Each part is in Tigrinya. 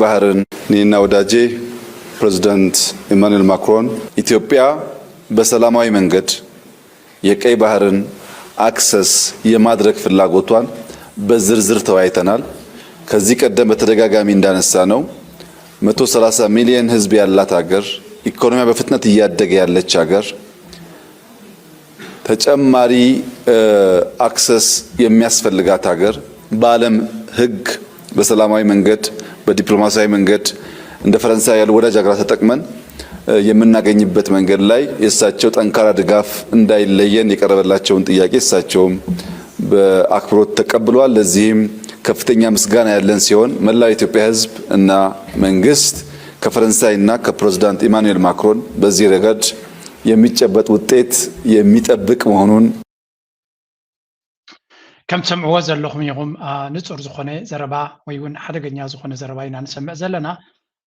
ባህርን እኔና ወዳጄ ፕሬዚዳንት ኢማኑኤል ማክሮን ኢትዮጵያ በሰላማዊ መንገድ የቀይ ባህርን አክሰስ የማድረግ ፍላጎቷን በዝርዝር ተወያይተናል። ከዚህ ቀደም በተደጋጋሚ እንዳነሳ ነው መቶ ሠላሳ ሚሊዮን ህዝብ ያላት ሀገር፣ ኢኮኖሚያ በፍጥነት እያደገ ያለች ሀገር፣ ተጨማሪ አክሰስ የሚያስፈልጋት ሀገር፣ በዓለም ህግ በሰላማዊ መንገድ በዲፕሎማሲያዊ መንገድ እንደ ፈረንሳይ ያሉ ወዳጅ ሀገራት ተጠቅመን የምናገኝበት መንገድ ላይ የእሳቸው ጠንካራ ድጋፍ እንዳይለየን የቀረበላቸውን ጥያቄ እሳቸውም በአክብሮት ተቀብለዋል። ለዚህም ከፍተኛ ምስጋና ያለን ሲሆን መላው የኢትዮጵያ ህዝብ እና መንግስት ከፈረንሳይ እና ከፕሬዚዳንት ኢማኑኤል ማክሮን በዚህ ረገድ የሚጨበጥ ውጤት የሚጠብቅ መሆኑን ከም ትሰምዕዎ ዘለኹም ኢኹም። ንጹር ዝኾነ ዘረባ ወይ እውን ሓደገኛ ዝኾነ ዘረባ ኢና ንሰምዕ ዘለና።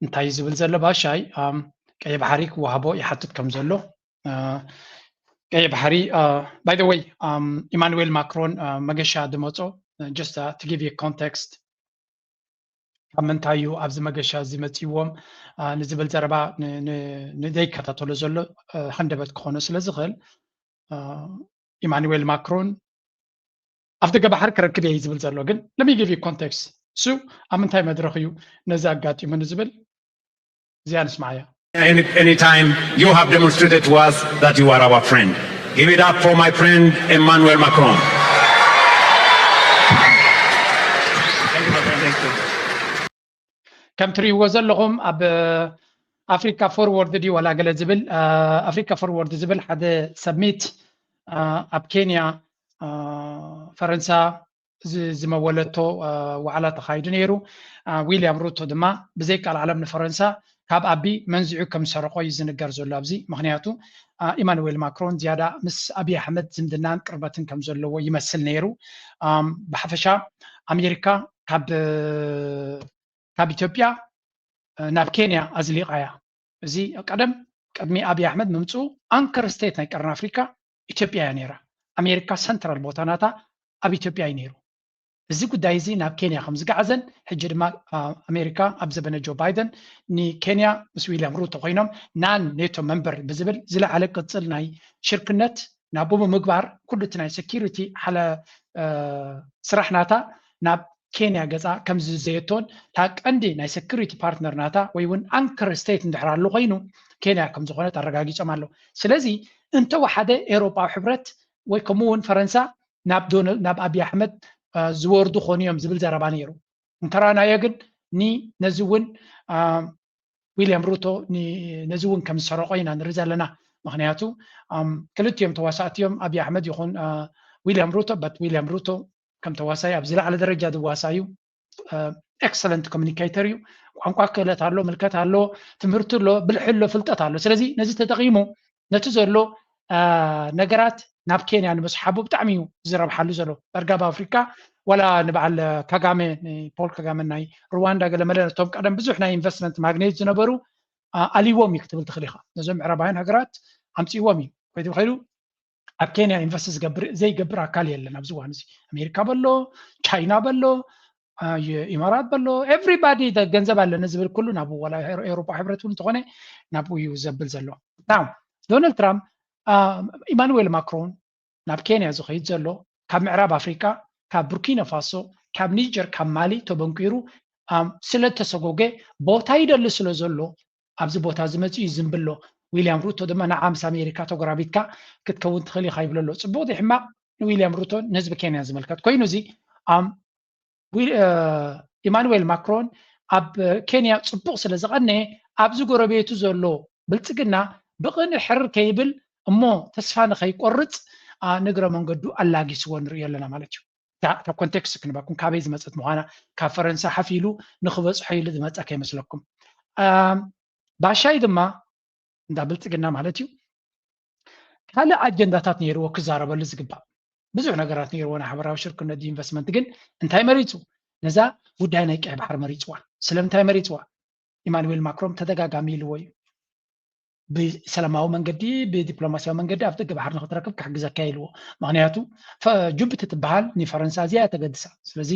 እንታይ ዝብል ዘሎ ባሻይ ቀይ ባሕሪ ክወሃቦ ይሓትት ከም ዘሎ ቀይ ባሕሪ by the way ኢማኑኤል ማክሮን መገሻ ድመጾ just to give you context ካብ ምንታይ እዩ ኣብዚ መገሻ እዚ መፂዎም ንዝብል ዘረባ ንደይከታተሎ ዘሎ ሃንደበት ክኾኖ ስለ ዝኽእል ኢማኑኤል ማክሮን ኣፍ ደገ ባሕሪ ክረክብ እየ ዝብል ዘሎ ግን let me give you context እሱ ኣብ ምንታይ መድረኽ እዩ ነዚ ኣጋጢሙ ንዝብል እዚኣ ንስማዓያ Any, anytime you have demonstrated to us that you are our friend. Give it up for my friend Emmanuel Macron. ከም ትርእይዎ ዘለኹም ኣብ ኣፍሪካ ፎርወርድ ድዩ ዋላ ገለ ዝብል ኣፍሪካ ፎርወርድ ዝብል ሓደ ሰሚት ኣብ ኬንያ ፈረንሳ ዝመወለቶ ዋዕላ ተኻይዱ ነይሩ። ዊልያም ሩቶ ድማ ብዘይ ቃል ዓለም ንፈረንሳ ካብ ኣቢ መንዚዑ ከም ዝሰረቆ እዩ ዝንገር ዘሎ ኣብዚ። ምኽንያቱ ኢማኑዌል ማክሮን ዝያዳ ምስ ኣብይ ኣሕመድ ዝምድናን ቅርበትን ከም ዘለዎ ይመስል ነይሩ። ብሓፈሻ ኣሜሪካ ካብ ካብ ኢትዮጵያ ናብ ኬንያ ኣዝሊቓ እያ። እዚ ቀደም ቅድሚ ኣብይ ኣሕመድ ምምፅኡ ኣንከር ስቴት ናይ ቀርኒ ኣፍሪካ ኢትዮጵያ እያ ነይራ። ኣሜሪካ ሰንትራል ቦታ ናታ ኣብ ኢትዮጵያ እዩ ነይሩ። እዚ ጉዳይ እዚ ናብ ኬንያ ከም ዝገዓዘን ሕጂ ድማ ኣሜሪካ ኣብ ዘበነ ጆ ባይደን ንኬንያ ምስ ዊልያም ሩቶ ኮይኖም ናን ኔቶ መንበር ብዝብል ዝለዓለ ቅፅል ናይ ሽርክነት ናብኡ ብምግባር ኩሉ እቲ ናይ ሴኪሪቲ ሓለ ስራሕ ናታ ናብ ኬንያ ገፃ ከም ዝዘየቶን እታ ቀንዲ ናይ ሴኪሪቲ ፓርትነር ናታ ወይ እውን ኣንከር ስቴት እንድሕር ኣሎ ኮይኑ ኬንያ ከም ዝኾነት ኣረጋጊፆም ኣለዉ። ስለዚ እንተወሓደ ኤውሮጳዊ ሕብረት ወይ ከምኡ እውን ፈረንሳ ናብ ዶናልድ ናብ ኣብይ ኣሕመድ ዝወርዱ ኮኑ እዮም ዝብል ዘረባ ነይሩ። እንተራናዮ ግን ነዚ እውን ዊልያም ሩቶ ነዚ እውን ከም ዝሰረቆ ኢና ንርኢ ዘለና። ምክንያቱ ክልቲኦም ተዋሳእቲ እዮም፣ ኣብይ ኣሕመድ ይኹን ዊልያም ሩቶ። በት ዊልያም ሩቶ ከም ተዋሳኢ ኣብ ዝለዓለ ደረጃ ዝዋሳ እዩ። ኤክሰለንት ኮሚኒኬተር እዩ። ቋንቋ ክእለት ኣሎ፣ ምልከት ኣሎ፣ ትምህርቲ ኣሎ፣ ብልሒ ኣሎ፣ ፍልጠት ኣሎ። ስለዚ ነዚ ተጠቂሙ ነቲ ዘሎ ነገራት ናብ ኬንያ ንምስሓቡ ብጣዕሚ እዩ ዝረብሓሉ ዘሎ። ዳርጋ ኣብ ኣፍሪካ ዋላ ንበዓል ካጋመ ንፖል ካጋመ ናይ ሩዋንዳ ገለመለ ነቶም ቀደም ብዙሕ ናይ ኢንቨስትመንት ማግኔት ዝነበሩ ኣልዎም እዩ ክትብል ትኽእል ኢኻ። ነዞም ምዕራባውያን ሃገራት ኣምፅእዎም እዩ። ከይዱ ከይዱ ኣብ ኬንያ ኢንቨስት ዝገብር ዘይገብር ኣካል የለን ኣብዚ እዋን እዚ። ኣሜሪካ በሎ፣ ቻይና በሎ፣ ኢማራት በሎ፣ ኤቭሪባዲ ገንዘብ ኣለኒ ዝብል ኩሉ ናብኡ ዋላ ኤውሮጳ ሕብረት እውን እንተኾነ ናብኡ እዩ ዘብል ዘሎ። ናው ዶናልድ ትራምፕ ኢማኑዌል ማክሮን ናብ ኬንያ ዝኸይድ ዘሎ ካብ ምዕራብ ኣፍሪቃ ካብ ቡርኪና ፋሶ ካብ ኒጀር ካብ ማሊ ተበንቂሩ ስለ ተሰጎገ ቦታ ይደሊ ስለ ዘሎ ኣብዚ ቦታ እዚ መፂኡ እዩ ዝንብሎ። ዊልያም ሩቶ ድማ ንዓ ምስ ኣሜሪካ ተጎራቢትካ ክትከውን ትኽእል ኢኻ ይብሎ ኣሎ። ፅቡቕ ዶ ሕማቕ ንዊልያም ሩቶን ንህዝቢ ኬንያን ዝምልከት ኮይኑ እዚ ኢማኑዌል ማክሮን ኣብ ኬንያ ፅቡቕ ስለ ዝቐነየ ኣብዚ ጎረቤቱ ዘሎ ብልፅግና ብቕንዕ ሕርር ከይብል እሞ ተስፋ ንኸይቆርፅ ንግረ መንገዱ ኣላጊስዎ ንርእዮ ኣለና ማለት እዩ። እታ ኮንቴክስት ክንበኩም ካበይ ዝመፀት ምዃና ካብ ፈረንሳ ሓፍ ኢሉ ንክበፅሖ ኢሉ ዝመፀ ከይመስለኩም። ባሻይ ድማ እንዳ ብልፅግና ማለት እዩ ካልእ ኣጀንዳታት ነይርዎ ክዛረበሉ ዝግባእ ብዙሕ ነገራት ነይርዎ ናይ ሓበራዊ ሽርክነት ኢንቨስትመንት ግን እንታይ መሪፁ? ነዛ ጉዳይ ናይ ቀይ ባሕሪ መሪፅዋ። ስለምንታይ መሪፅዋ? ኢማኑዌል ማክሮን ተደጋጋሚ ኢልዎ እዩ። ብሰላማዊ መንገዲ ብዲፕሎማሲያዊ መንገዲ ኣብ ደገ ባሕሪ ንክትረክብ ክሕግዘካ ኢልዎ። ምክንያቱ ጁብቲ ትበሃል ንፈረንሳ እዚኣ ተገድሳ። ስለዚ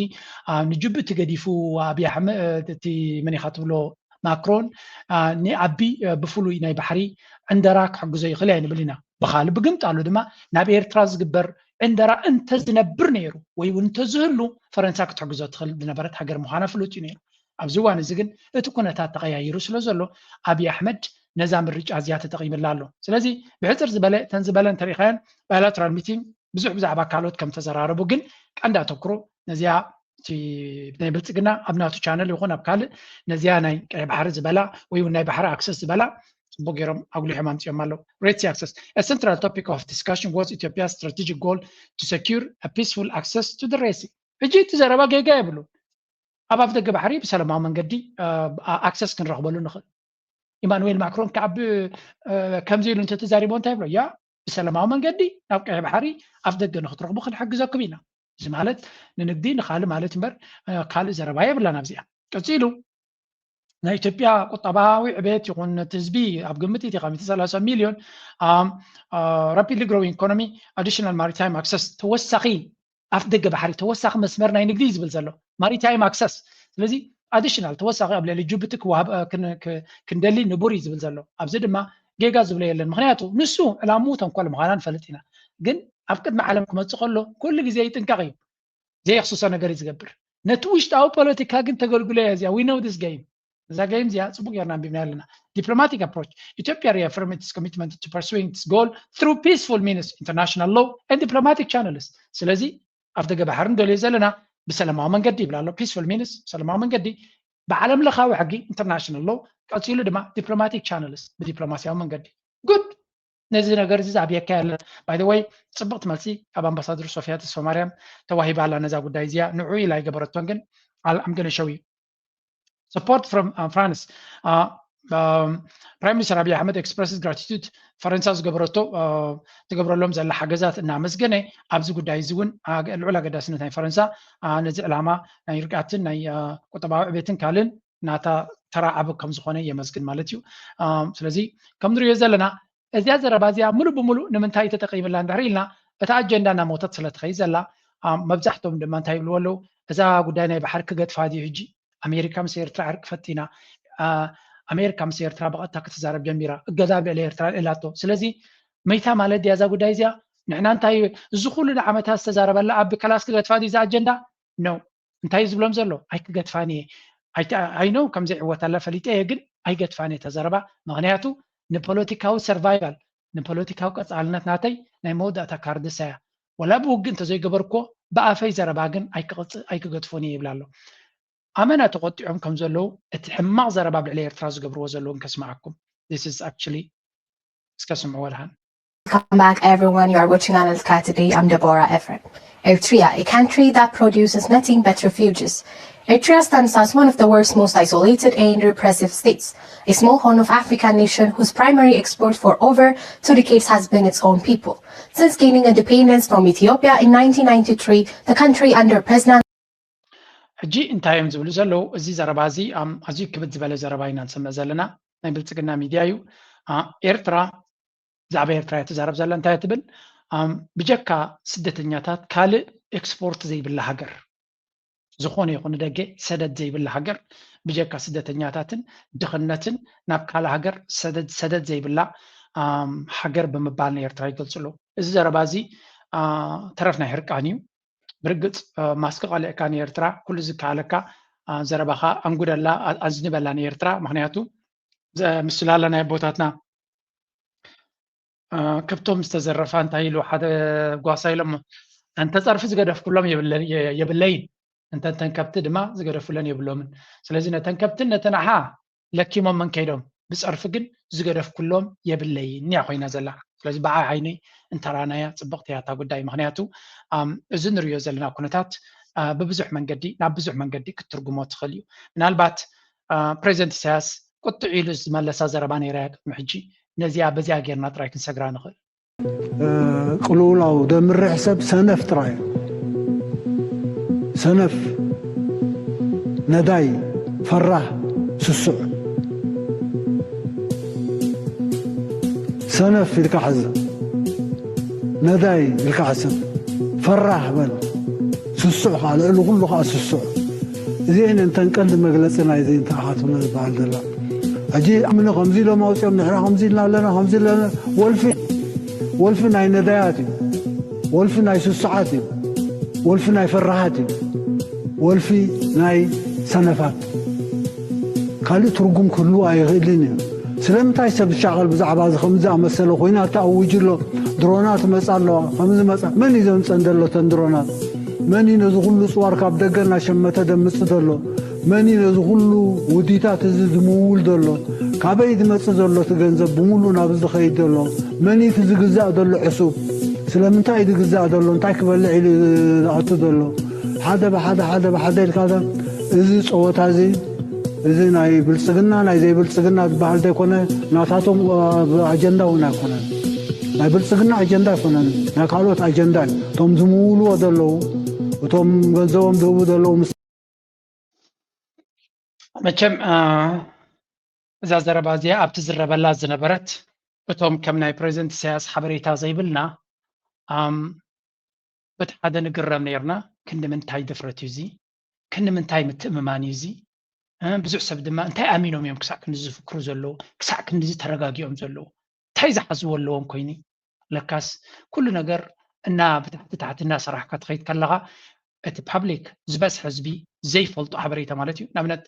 ንጁብቲ ገዲፉ ኣብይ ኣሕመድ እቲ መን ኢኻ ትብሎ ማክሮን ንኣቢ ብፍሉይ ናይ ባሕሪ ዕንደራ ክሕግዞ ይኽእል እያ ንብል ኢና። ብካልእ ብግምጣሉ ድማ ናብ ኤርትራ ዝግበር ዕንደራ እንተዝነብር ነይሩ ወይ እውን እንተዝህሉ ፈረንሳ ክትሕግዞ ትኽእል ዝነበረት ሃገር ምዃና ፍሉጥ እዩ ነይሩ። ኣብዚ እዋን እዚ ግን እቲ ኩነታት ተቐያይሩ ስለ ዘሎ ኣብይ ኣሕመድ ነዛ ምርጫ እዚኣ ተጠቒምላ ኣሎ። ስለዚ ብሕፅር ዝበለ እተን ዝበለ እንተሪኢኻየን ባይላተራል ሚቲንግ ብዙሕ ብዛዕባ ካልኦት ከም ተዘራረቡ ግን ቀንዲ ኣተኩሮ ነዚኣ ናይ ብልፅግና ኣብ ናቱ ቻነል ይኹን ኣብ ካልእ ነዚኣ ናይ ቀይ ባሕሪ ዝበላ ወይ እውን ናይ ባሕሪ ኣክሰስ ዝበላ ፅቡቅ ገይሮም ኣጉሊሖም ኣምፅኦም ኣለዉ። Red Sea access. A central topic of discussion was Ethiopia's strategic goal to secure a peaceful access to the Red Sea. ሕጂ እቲ ዘረባ ጌጋ የብሉ። ኣብ ኣፍ ደገ ባሕሪ ብሰላማዊ መንገዲ ኣክሰስ ክንረኽበሉ ንኽእል። ኢማኑኤል ማክሮን ካብ ከምዚ ኢሉ እንተተዛሪቦ እንታይ ይብሎ? ያ ብሰላማዊ መንገዲ ናብ ቀይ ባሕሪ ኣፍ ደገ ንክትረኽቡ ክንሕግዘኩም ኢና። እዚ ማለት ንንግዲ ንካልእ ማለት እምበር ካልእ ዘረባ የብላን ኣብዚኣ። ቀፂሉ ናይ ኢትዮጵያ ቁጠባዊ ዕቤት ይኹን ነቲ ህዝቢ ኣብ ግምት እቲ ካብ ሚእቲ ሰላሳ ሚልዮን rapidly growing economy additional maritime access ተወሳኺ ኣፍ ደገ ባሕሪ ተወሳኺ መስመር ናይ ንግዲ እዩ ዝብል ዘሎ ማሪታይም ኣክሰስ። ስለዚ ኣዲሽናል ተወሳኺ ኣብ ልዕሊ ጅቡቲ ክወሃብ ክንደሊ ንቡር እዩ ዝብል ዘሎ። ኣብዚ ድማ ጌጋ ዝብሎ የለን። ምክንያቱ ንሱ ዕላምኡ ተንኮል ምዃና ንፈልጥ ኢና። ግን ኣብ ቅድሚ ዓለም ክመፅእ ከሎ ኩሉ ግዜ ይጥንቀቕ እዩ። ዘየኽስሶ ነገር እዩ ዝገብር። ነቲ ውሽጣዊ ፖለቲካ ግን ተገልግሎ እያ እዚኣ። We know this game። እዛ game እዚኣ ፅቡቅ ጌርና ኣንቢብና ኣለና። Diplomatic approach. Ethiopia reaffirmed its commitment to pursuing its goal through peaceful means, international law and diplomatic channels. ስለዚ ኣብ ደገ ባሕሪ ንደልዮ ዘለና ብሰላማዊ መንገዲ ይብል ኣሎ። Peaceful means ሰላማዊ መንገዲ ብዓለም ለኻዊ ሕጊ international law፣ ቀፂሉ ድማ diplomatic channels ብዲፕሎማሲያዊ መንገዲ። ጉድ ነዚ ነገር እዚ ኣብየካ ያለን። By the way ፅብቕቲ መልሲ ካብ ኣምባሳደር ሶፊያ ተስፋማርያም ተዋሂባ ኣላ ነዛ ጉዳይ እዚኣ። ንዑ ኢላ ኣይገበረቶን ግን I'm gonna show you support from France. Prime Minister ኣብይ ኣሕመድ expresses gratitude ፈረንሳ ዝገበረቶ ትገብረሎም ዘላ ሓገዛት እናመስገነ ኣብዚ ጉዳይ እዚ እውን ልዑል ኣገዳስነት ናይ ፈረንሳ ነዚ ዕላማ ናይ ርግኣትን ናይ ቁጠባዊ ዕቤትን ካልእን ናታ ተራ ዓቢ ከም ዝኾነ የመስግን ማለት እዩ። ስለዚ ከም ንሪኦ ዘለና እዚኣ ዘረባ እዚኣ ሙሉ ብሙሉ ንምንታይ ተጠቂምላ እንድሕር ኢልና እታ ኣጀንዳ እናሞተት ስለ ትኸይድ ዘላ መብዛሕቶም ድማ እንታይ ይብልዎ ኣለዉ እዛ ጉዳይ ናይ ባሕሪ ክገድፋ ድዩ ሕጂ ኣሜሪካ ምስ ኤርትራ ዕርቂ ፈጢና ኣሜሪካ ምስ ኤርትራ ብቐጥታ ክትዛረብ ጀሚራ እገዛ ኣብ ልዕሊ ኤርትራ ልእላቶ ስለዚ መይታ ማለት ድያ እዛ ጉዳይ እዚኣ ንሕና እንታይ እዚ ኩሉ ንዓመታት ዝተዛረበላ ኣብ ከላስ ክገድፋ ድዩ እዛ ኣጀንዳ ነው እንታይ ዝብሎም ዘሎ ኣይክገድፋን እየ ኣይነው ከምዘይዕወታላ ፈሊጠ እየ ግን ኣይገድፋን እየ ተዘረባ ምክንያቱ ንፖለቲካዊ survival ንፖለቲካዊ ቀፃልነት ናተይ ናይ መወዳእታ ካርድሳ እያ ወላ ብውግእ እንተዘይገበርኮ ብኣፈይ ዘረባ ግን ኣይክገድፎን እየ ይብላ ኣሎ ኣመና ተቆጢዖም ከም ዘለዉ እቲ ሕማቕ ዘረባ ኣብ ልዕሊ ኤርትራ ዝገብርዎ ዘለዉ እንከስማዓኩም this is actually እስከ ስምዕዎ ደሓን Welcome back, everyone. You are watching Analytica Today. I'm Deborah Everett. Eritrea, a country that produces nothing but refugees. Eritrea stands as one of the world's most isolated and repressive states, a small horn of African nation whose primary export for over two decades has been its own people. Since gaining independence from Ethiopia in nineteen ninety-three, the country under President ሕጂ እንታይ እዮም ዝብሉ ዘለዉ እዚ ዘረባ እዚ ኣዝዩ ክብድ ዝበለ ዘረባ ኢና ንሰምዕ ዘለና ናይ ብልፅግና ሚድያ እዩ ኤርትራ ብዛዕባ ኤርትራ እያ ትዛረብ ዘላ እንታይ ትብል ብጀካ ስደተኛታት ካልእ ኤክስፖርት ዘይብላ ሃገር ዝኾነ ይኹን ደገ ሰደድ ዘይብላ ሃገር ብጀካ ስደተኛታትን ድኽነትን ናብ ካልእ ሃገር ሰደድ ዘይብላ ሃገር ብምባል ንኤርትራ ይገልፅሉ እዚ ዘረባ እዚ ተረፍ ናይ ሕርቃን እዩ ብርግፅ ማስክ ቀሊዕካ ንኤርትራ ኩሉ ዝከኣለካ ዘረባኻ ኣንጉደላ ኣዝንበላ ንኤርትራ ምክንያቱ ምስላለ ናይ ኣቦታትና ከብቶም ዝተዘረፋ እንታይ ኢሉ ሓደ ጓሳ ኢሎሞ እንተ ፀርፊ ዝገደፍኩሎም የብለይን እንተ እንተን ከብቲ ድማ ዝገደፉለን የብሎምን ስለዚ ነተን ከብትን ነተን ኣሓ ለኪሞም መን ከይዶም ብፀርፊ ግን ዝገደፍኩሎም የብለይን እያ ኮይና ዘላ ስለዚ ብዓይ ዓይነይ እንተራናያ ፅብቕቲ እያ እታ ጉዳይ ምክንያቱ እዚ ንሪዮ ዘለና ኩነታት ብብዙሕ መንገዲ ናብ ብዙሕ መንገዲ ክትትርጉሞ ትኽእል እዩ ምናልባት ፕሬዚደንት ኢሳያስ ቁጥዕ ኢሉ ዝመለሳ ዘረባ ነይራ እያ ቅድሚ ሕጂ ነዚኣ በዚኣ ጌርና ጥራይ ክንሰግራ ንኽእል ቅልውላው ደምርሕ ሰብ ሰነፍ ጥራይ ሰነፍ ነዳይ ፈራህ ስሱዕ ሰነፍ ኢልካ ሕዘ፣ ነዳይ ኢልካ ሕሰብ፣ ፈራህ በል፣ ስሱዕ ከዓ፣ ልዕሊ ኩሉ ከዓ ስሱዕ። እዚአን እንተን ቀንዲ መግለፂ ናይዚ እንተኣኻትብሎ ዝበሃል ዘላ። ሕጂ ኣምኒ ከምዚ ኢሎም ኣውፅኦም፣ ንሕና ከምዚ ኢልና ኣለና፣ ከምዚ ኣለና። ወልፊ፣ ወልፊ ናይ ነዳያት እዩ። ወልፊ ናይ ስሱዓት እዩ። ወልፊ ናይ ፈራሃት እዩ። ወልፊ ናይ ሰነፋት። ካልእ ትርጉም ክህልዎ ኣይኽእልን እዩ። ስለምንታይ ሰብ ዝሻቐል ብዛዕባ እዚ ከምዚ ዝኣመሰለ? ኲናት ተኣዊጁ ኣሎ፣ ድሮናት መጻ ኣለዋ፣ ከምዚ መጻ። መን እዩ ዘምጸን ዘሎ እተን ድሮናት? መን እዩ ነዚ ኩሉ ጽዋር ካብ ደገ እናሸመተ ደምጽ ዘሎ? መን እዩ ነዚ ኩሉ ውዲታት እዚ ዝምውል ዘሎ? ካበይ ዝመጽእ ዘሎ እቲ ገንዘብ ብምሉእ ናብዚ ዝኸይድ ዘሎ? መን እዩ እቲ ዝግዛእ ዘሎ ዕሱብ? ስለምንታይ እዩ ዝግዛእ ዘሎ? እንታይ ክበልዕ ኢሉ ዝኣቱ ዘሎ? ሓደ ብሓደ፣ ሓደ ብሓደ ኢልካ እዛ፣ እዚ ጸወታ እዚ፣ እዚ ናይ ብልጽግና፣ ናይ ዘይብልጽግና ዝበሃል ዘይኮነ፣ ናታቶም፣ እ፣ ኣጀንዳ እውን ኣይኮነን። ናይ ብልጽግና ኣጀንዳ ኣይኮነን፣ ናይ ካልኦት ኣጀንዳ እዩ። እቶም ዝምውልዎ ዘለዉ፣ እቶም ገንዘቦም ዝህቡ ዘለዉ ምስ መቸም፣ እ፣ እዛ ዘረባ እዚኣ ኣብቲ ዝረበላ ዝነበረት፣ እቶም ከም ናይ ፕሬዚደንት ኢሳያስ ሓበሬታ ዘይብልና፣ ኣም፣ በቲ ሓደ ንግረም ነይርና። ክንዲ ምንታይ ድፍረት እዩ እዚ? ክንዲ ምንታይ ምትእምማን እዩ እዚ? እ፣ ብዙሕ ሰብ ድማ እንታይ ኣሚኖም እዮም ክሳዕ ክንዲ ዝፍክሩ ዘለዉ፣ ክሳዕ ክንዲ ተረጋጊኦም ዘለዉ? እንታይ ዝሓዝዎ ኣለዎም ኮይኑ? ለካስ ኩሉ ነገር እና ብታሕቲ ታሕቲ እናሰራሕካ ትኸይድ ከለኻ፣ እቲ ፓብሊክ፣ ዝበዝሐ ህዝቢ ዘይፈልጦ ሓበሬታ ማለት እዩ። ንኣብነት፣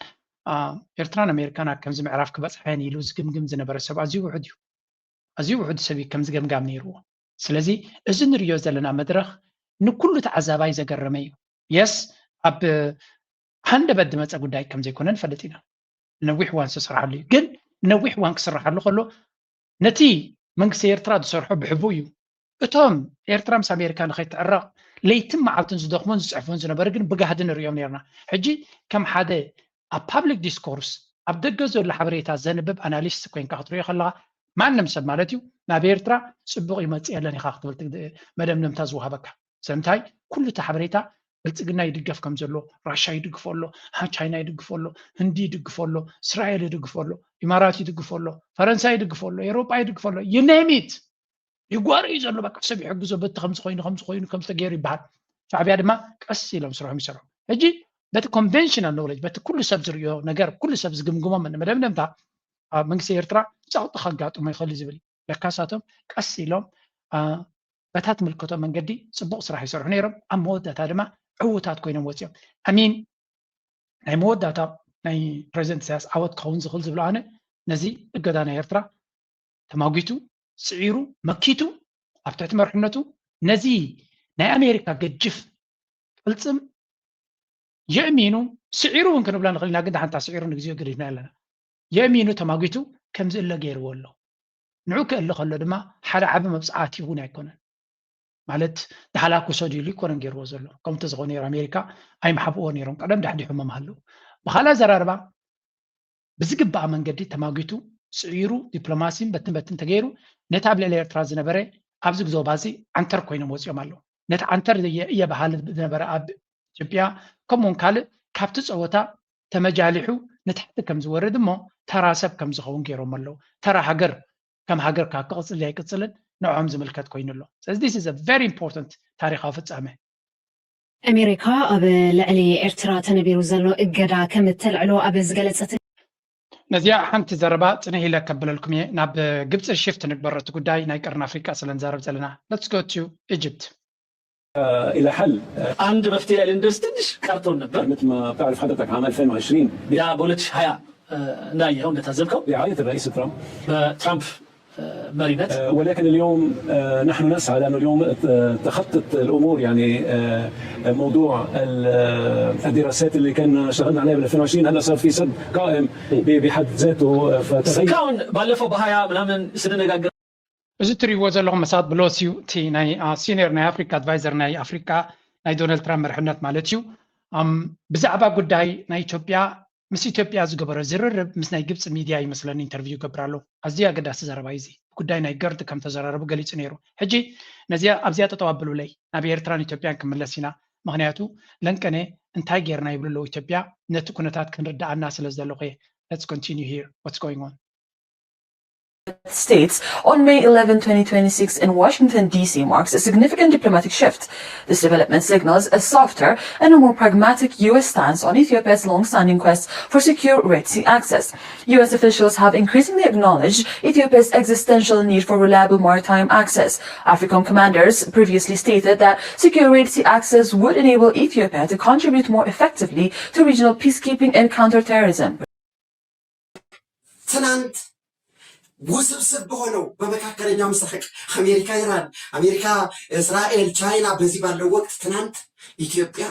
አ፣ ኤርትራን ኣሜሪካን ኣብ ከምዚ ምዕራፍ ክበጽሓ እየን ኢሉ ዝግምግም ዝነበረ ሰብ ኣዝዩ ውሑድ እዩ። ኣዝዩ ውሑድ ሰብ እዩ ከምዚ ገምጋም ነይርዎ። ስለዚ እዚ ንሪኦ ዘለና መድረኽ ንኩሉ ተዓዛባይ ዘገረመ እዩ። የስ፣ ኣብ ሃንደበት ዝመጸ ጉዳይ ከም ዘይኮነ ንፈልጥ ኢና። ነዊሕ እዋን ዝተሰርሓሉ እዩ። ግን ነዊሕ እዋን ክስርሓሉ ከሎ ነቲ መንግስቲ ኤርትራ ዝሰርሖ ብሕቡእ እዩ። እቶም ኤርትራ ምስ ኣሜሪካ ንኸይትዕረቕ ለይትን መዓልትን ዝደኽሙን ዝጽሕፉን ዝነበሩ ግን ብጋህዲ ንሪኦም ነርና። ሕጂ ከም ሓደ ኣብ ፓብሊክ ዲስኮርስ ኣብ ደገ ዘሎ ሓበሬታ ዘንብብ ኣናሊስት ኮይንካ ክትሪኦ ከለኻ ማንም ሰብ ማለት እዩ ናብ ኤርትራ ጽቡቕ ይመጽእ የለን ኢኻ ክትብል ትግ-፣ መደምደምታ ዝወሃበካ። ስለምንታይ ኩሉ እቲ ሓበሬታ ብልጽግና ይድገፍ ከም ዘሎ፣ ራሻ ይድግፎ ኣሎ፣ ሃ-፣ ቻይና ይድግፎ ኣሎ፣ ህንዲ ይድግፎ ኣሎ፣ እስራኤል ይድግፎ ኣሎ፣ ኢማራት ይድግፎ ኣሎ፣ ፈረንሳ ይድግፎ ኣሎ፣ ኤውሮጳ ይድግፎ ኣሎ፣ you name it። ይጓሩ እዩ ዘሎ፣ በቃ ሰብ ይሕግዞ፣ በቲ ከምዚ ኮይኑ፣ ከምዚ ኮይኑ፣ ከምዚ ተገይሩ ይበሃል። ሻዕብያ ድማ ቀስ ኢሎም ስርሖም ይሰርሑ። ሕጂ በቲ ኮንቨንሽናል ኖሌጅ፣ በቲ ኩሉ ሰብ ዝርእዮ ነገር፣ ኩሉ ሰብ ዝግምግሞ መደምደምታ ኣብ መንግስቲ ኤርትራ ጸቕጢ ከጋጥሞ ይኽእል እዩ ዝብል እዩ። ለካሳቶም ቀስ ኢሎም፣ አ፣ በታ ትምልከቶ መንገዲ ጽቡቕ ስራሕ ይሰርሑ ነይሮም። ኣብ መወዳእታ ድማ ዕዉታት ኮይኖም ወጺኦም። ኣሚን ናይ መወዳእታ ናይ ፕሬዚደንት ኢሳያስ ዓወት ክኸውን ዝኽእል ዝብሎ ኣነ ነዚ እገዳ ናይ ኤርትራ ተማጒቱ፣ ስዒሩ፣ መኪቱ፣ ኣብ ትሕቲ መርሕነቱ ነዚ ናይ ኣሜሪካ ገጅፍ ቅልጽም የእሚኑ፣ ስዒሩ እውን ክንብላ ንኽእል ኢና፣ ግን ደሓንታ ስዒሩ ንግዜኡ ገዲፍና ኣለና። የእሚኑ ተማጒቱ ከም ዝእለ ገይርዎ ኣሎ። ንዑ ክእለ ከሎ ድማ ሓደ ዓቢ መብጽዓቲ እውን ኣይኮነን። ማለት፣ ተሃላኩሶ ድዩ ኢሉ ኣይኮነን ገይርዎ ዘሎ። ከምኡ እንተዝኾነ ነይሩ ኣሜሪካ ኣይምሓብእዎ ነይሮም። ቀደም ዳሕዲሖም ምሃለዉ። ብኻልእ ኣዘራርባ፣ ብዝግባእ መንገዲ ተማጒቱ፣ ስዒሩ፣ ዲፕሎማሲን በትን በትን ተገይሩ፣ ነቲ ኣብ ልዕሊ ኤርትራ ዝነበረ ኣብዚ ግዞባዚ ዓንተር ኮይኖም ወጺኦም ኣለዉ። ነቲ ዓንተር እየ፣ እየ በሃሊ ዝነበረ ኣብ ኢትዮጵያ፣ ከምኡውን ካልእ ካብቲ ጸወታ ተመጃሊሑ ንታሕቲ ከም ዝወርድ እሞ ተራ ሰብ ከም ዝኸውን ገይሮም ኣለዉ። ተራ ሃገር ከም ሃገር ካብ ክቕጽል ኣይቅጽልን ንዕኦም ዝምልከት ኮይኑ ኣሎ። ስለዚ this is a very important ታሪኻዊ ፍጻመ። ኣሜሪካ ኣብ ልዕሊ ኤርትራ ተነቢሩ ዘሎ እገዳ ከም እተልዕሎ ኣብ ዝገለጸት ነዚኣ ሓንቲ ዘረባ ጽንሕ ኢለ ከብለልኩም እየ። ናብ ግብጺ ሽፍት ንግበር፣ እቲ ጉዳይ ናይ ቀርኒ ኣፍሪቃ ስለ ንዛረብ ዘለና። Let's go to Egypt. إلى حل አንድ መፍትሄ ላይ ልንደርስ ትንሽ ቀርቶን ነበር። مثل ما بتعرف حضرتك عام ألفين وعشرين ያ በሁለት ሺህ ሃያ እንዳየኸው እንደታዘብከው برعاية الرئيس ترامب በትራምፕ መሪነት ولكن اليوم نحن نسعى لأنه اليوم تخطت الأمور يعني موضوع الدراسات اللي كنا اشتغلنا عليها بال ألفين وعشرين هلا صار في سد قائم بحد ذاته فتخيل እስካሁን ባለፈው በሃያ ምናምን ስንነጋገር እዚ እትሪእዎ ዘለኹም መሳት ብሎስ እዩ። እቲ ናይ ሲኒየር ናይ ኣፍሪካ ኣድቫይዘር ናይ ኣፍሪካ ናይ ዶናልድ ትራምፕ መርሕነት ማለት እዩ። ብዛዕባ ጉዳይ ናይ ኢትዮጵያ ምስ ኢትዮጵያ ዝገበሮ ዝርርብ ምስ ናይ ግብፂ ሚድያ ይመስለኒ ኢንተርቪው ይገብር ኣሎ። ኣዝዩ ኣገዳሲ ዘረባ እዩ እዚ። ጉዳይ ናይ ገርድ ከም ተዘራረቡ ገሊፁ ነይሩ። ሕጂ ነዚኣ ኣብዚኣ ጠጠው ኣብሉለይ፣ ናብ ኤርትራን ኢትዮጵያን ክንምለስ ኢና። ምኽንያቱ ለንቀነ እንታይ ጌርና ይብሉ ኣለዉ ኢትዮጵያ፣ ነቲ ኩነታት ክንርድኣና ስለ ዝደለኹ እየ። Let's continue here. What's going on? States on May eleven, twenty twenty-six in Washington, D C marks a significant diplomatic shift. This development signals a softer and a more pragmatic U S stance on Ethiopia's long-standing quest for secure Red Sea access. U S officials have increasingly acknowledged Ethiopia's existential need for reliable maritime access. AFRICOM commanders previously stated that secure Red Sea access would enable Ethiopia to contribute more effectively to regional peacekeeping and counterterrorism. ትናንት ውስብስብ በሆነው በመካከለኛው ምስራቅ አሜሪካ፣ ኢራን፣ አሜሪካ፣ እስራኤል፣ ቻይና በዚህ ባለው ወቅት ትናንት ኢትዮጵያ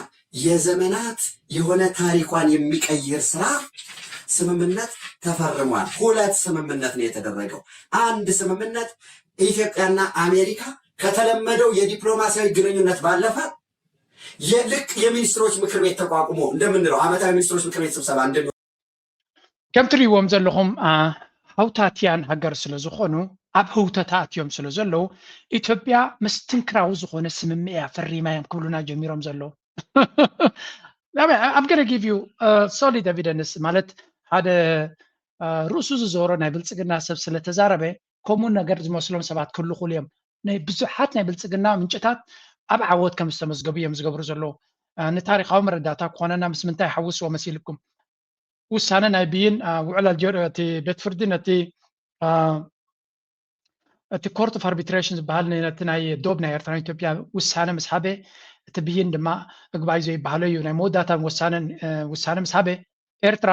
የዘመናት የሆነ ታሪኳን የሚቀይር ስራ ስምምነት ተፈርሟል። ሁለት ስምምነት ነው የተደረገው። አንድ ስምምነት ኢትዮጵያና አሜሪካ ከተለመደው የዲፕሎማሲያዊ ግንኙነት ባለፈ የልክ የሚኒስትሮች ምክር ቤት ተቋቁሞ እንደምንለው ዓመታዊ ሚኒስትሮች ምክር ቤት ስብሰባ እንደሚ ከም ትሪእዎም ዘለኹም ሃውታትያን ሃገር ስለ ዝኾኑ ኣብ ህውተታ ኣትዮም ስለ ዘለዉ ኢትዮጵያ ምስትንክራዊ ዝኾነ ስምምዕ እያ ፈሪማ እዮም ክብሉና ጀሚሮም ዘለዉ። I'm gonna give you solid evidence ማለት ሓደ ርእሱ ዝዞሮ ናይ ብልፅግና ሰብ ስለተዛረበ ከምኡ ነገር ዝመስሎም ሰባት ክህሉ ክሉ እዮም። ናይ ብዙሓት ናይ ብልፅግና ምንጭታት ኣብ ዓወት ከም ዝተመዝገቡ እዮም ዝገብሩ ዘለዉ። ንታሪካዊ መረዳእታ ክኾነና ምስ ምንታይ ሓውስዎ መሲልኩም? ውሳነ ናይ ብይን ውዕላል እቲ ቤት ፍርዲ ነቲ እቲ court of arbitration ዝበሃል ነቲ ናይ ዶብ ናይ ኤርትራን ኢትዮጵያ ውሳነ ምስ ሃበ እቲ ብይን ድማ እግባይ ዘይበሃሎ እዩ ናይ መወዳእታ ውሳነ ምስ ሃበ ኤርትራ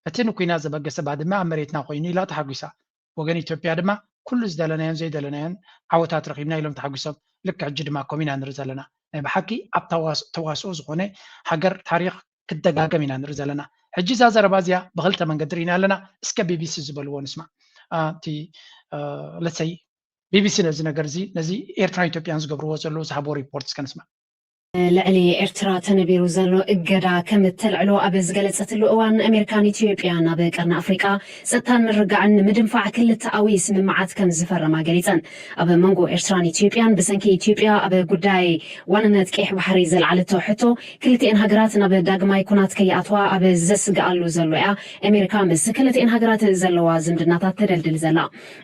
እቲ ንኩናት ዘበገሰ ባድመ ኣብ መሬትና ኮይኑ ኢላ ተሓጒሳ። ወገን ኢትዮጵያ ድማ ኩሉ ዝደለናዮን ዘይደለናዮን ዓወታት ረኺብና ኢሎም ተሓጒሶም። ልክዕ ሕጂ ድማ ከምኡ ኢና ንርኢ ዘለና። ናይ ብሓቂ ኣብ ተዋስኦ ዝኾነ ሃገር ታሪኽ ክደጋገም ኢና ንርኢ ዘለና። ሕጂ እዛ ዘረባ እዚኣ ብክልተ መንገዲ ርኢና ኣለና። እስከ ቢቢሲ ዝበልዎ ንስማዕ። እቲ ለሰይ ቢቢሲ ነዚ ነገር እዚ ነዚ ኤርትራን ኢትዮጵያን ዝገብርዎ ዘለዉ ዝሃብዎ ሪፖርት እስከ ንስማዕ። ልዕሊ ኤርትራ ተነቢሩ ዘሎ እገዳ ከም እተልዕሎ ኣብ ዝገለጸትሉ እዋን ኣሜሪካን ኢትዮጵያን ኣብ ቀርኒ ኣፍሪቃ ጸጥታን ምርግጋዕን ንምድንፋዕ ክልተኣዊ ስምምዓት ከም ዝፈረማ ገሊጸን። ኣብ መንጎ ኤርትራን ኢትዮጵያን ብሰንኪ ኢትዮጵያ ኣብ ጉዳይ ዋንነት ቀይሕ ባሕሪ ዘልዓለቶ ሕቶ ክልቲኤን ሃገራት ናብ ዳግማይ ኩናት ከይኣትዋ ኣብ ዘስግኣሉ ዘሎ እያ ኣሜሪካ ምስ ክልቲኤን ሃገራት ዘለዋ ዝምድናታት ተደልድል ዘላ።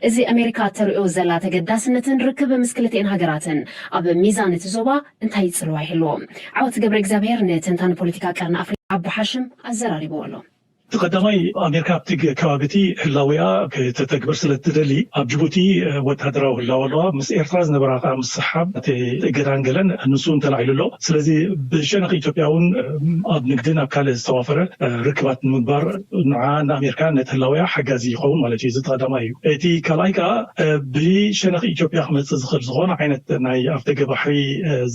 እዚ ኣሜሪካ እተርእዮ ዘላ ተገዳስነትን ርክብ ምስ ክልቲኤን ሃገራትን ኣብ ሚዛን እቲ ዞባ እንታይ ጽልዋ ይህልዎ? ዓወት ገብረ እግዚኣብሔር ንትንታነ ፖለቲካ ቀርኒ ኣፍሪቃ ኣቦ ሓሽም ኣዘራሪብዎ ኣሎ። እቲ ቀዳማይ ኣሜሪካ ኣብቲ ከባቢ እቲ ህላዊኣ ከተተግብር ስለ እትደሊ ኣብ ጅቡቲ ወታደራዊ ህላወ ኣለዋ። ምስ ኤርትራ ዝነበራ ከዓ ምስሕሓብ እቲ እገዳን ገለን ንሱ እውን ተላዒሉ ኣሎ። ስለዚ ብሸነኽ ኢትዮጵያ እውን ኣብ ንግድን ኣብ ካልእ ዝተዋፈረ ርክባት ንምግባር ንዓ ንኣሜሪካ ነቲ ህላዊኣ ሓጋዚ ይኸውን ማለት እዩ። እዚ እቲ ቀዳማይ እዩ። እቲ ካልኣይ ከዓ ብሸነኽ ኢትዮጵያ ክመፅእ ዝኽእል ዝኾነ ዓይነት ናይ ኣፍደገ ባሕሪ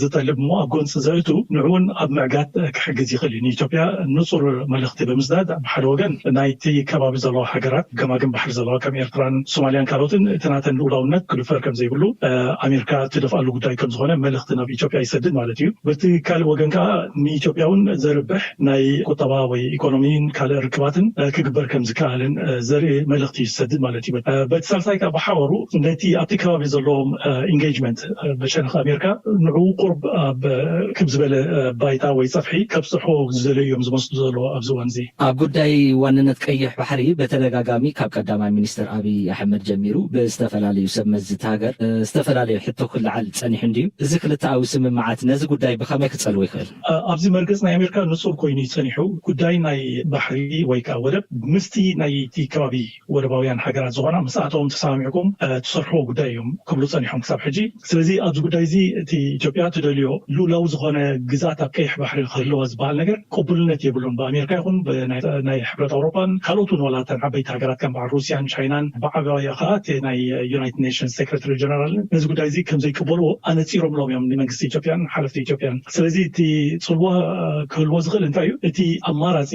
ዝጠልብ እሞ ኣብ ጎንፂ ዘእቱ ንዕውን ኣብ ምዕጋት ክሕግዝ ይኽእል እዩ። ንኢትዮጵያ ንፁር መልእኽቲ ብምስዳድ ብሓደ ወገን ናይቲ ከባቢ ዘለዋ ሃገራት ገማግም ባሕሪ ዘለዋ ከም ኤርትራን ሶማልያን ካልኦትን እቲ ናተን ልኡላውነት ክድፈር ከም ዘይብሉ ኣሜሪካ ትደፍኣሉ ጉዳይ ከም ዝኾነ መልእኽቲ ናብ ኢትዮጵያ ይሰድድ ማለት እዩ። በቲ ካልእ ወገን ከዓ ንኢትዮጵያ እውን ዘርብሕ ናይ ቁጠባ ወይ ኢኮኖሚን ካልእ ርክባትን ክግበር ከም ዝከኣልን ዘርኢ መልእኽቲ እዩ ዝሰድድ ማለት እዩ። በቲ ሳልሳይ ከዓ ብሓበሩ ነቲ ኣብቲ ከባቢ ዘለዎም engagement ብሸነኽ ኣሜሪካ ንዕኡ ቁሩብ ኣብ ክብ ዝበለ ባይታ ወይ ፀፍሒ ከብፅሑ ዝደለዩ እዮም ዝመስሉ ዘለዉ ኣብዚ እዋን እዚ። ኣብ ጉዳይ ዋንነት ቀይሕ ባሕሪ ብተደጋጋሚ ካብ ቀዳማይ ሚኒስትር ኣብይ ኣሕመድ ጀሚሩ ብዝተፈላለዩ ሰብ መዚ እቲ ሃገር ዝተፈላለዩ ሕቶ ክለዓል ፀኒሑ እንድዩ። እዚ ክልተኣዊ ስምምዓት ነዚ ጉዳይ ብኸመይ ክፀልዎ ይኽእል? ኣብዚ መርገፂ ናይ ኣሜሪካ ንፁር ኮይኑ እዩ ፀኒሑ። ጉዳይ ናይ ባሕሪ ወይ ከዓ ወደብ ምስቲ ናይቲ ከባቢ ወደባውያን ሃገራት ዝኾና ምስኣቶም ተሰማሚዕኩም ትሰርሕዎ ጉዳይ እዮም ክብሉ ፀኒሖም ክሳብ ሕጂ። ስለዚ ኣብዚ ጉዳይ እዚ እቲ ኢትዮጵያ ትደልዮ ልኡላዊ ዝኾነ ግዝኣት ኣብ ቀይሕ ባሕሪ ክህልዋ ዝበሃል ነገር ቅቡልነት የብሉን። ብኣሜሪካ ይኹን ናይ ሕብረት ኣውሮፓን ካልኦት እውን ዋላ እተን ዓበይቲ ሃገራት ከም በዓል ሩስያን ቻይናን ብዓባያ ከዓ እቲ ናይ ዩናይትድ ኔሽንስ ሴክረታሪ ጀነራል ነዚ ጉዳይ እዚ ከም ዘይቅበልዎ ኣነፂሮምሎም እዮም ንመንግስቲ ኢትዮጵያን ሓለፍቲ ኢትዮጵያን። ስለዚ እቲ ፅልዋ ክህልዎ ዝኽእል እንታይ እዩ? እቲ ኣማራፂ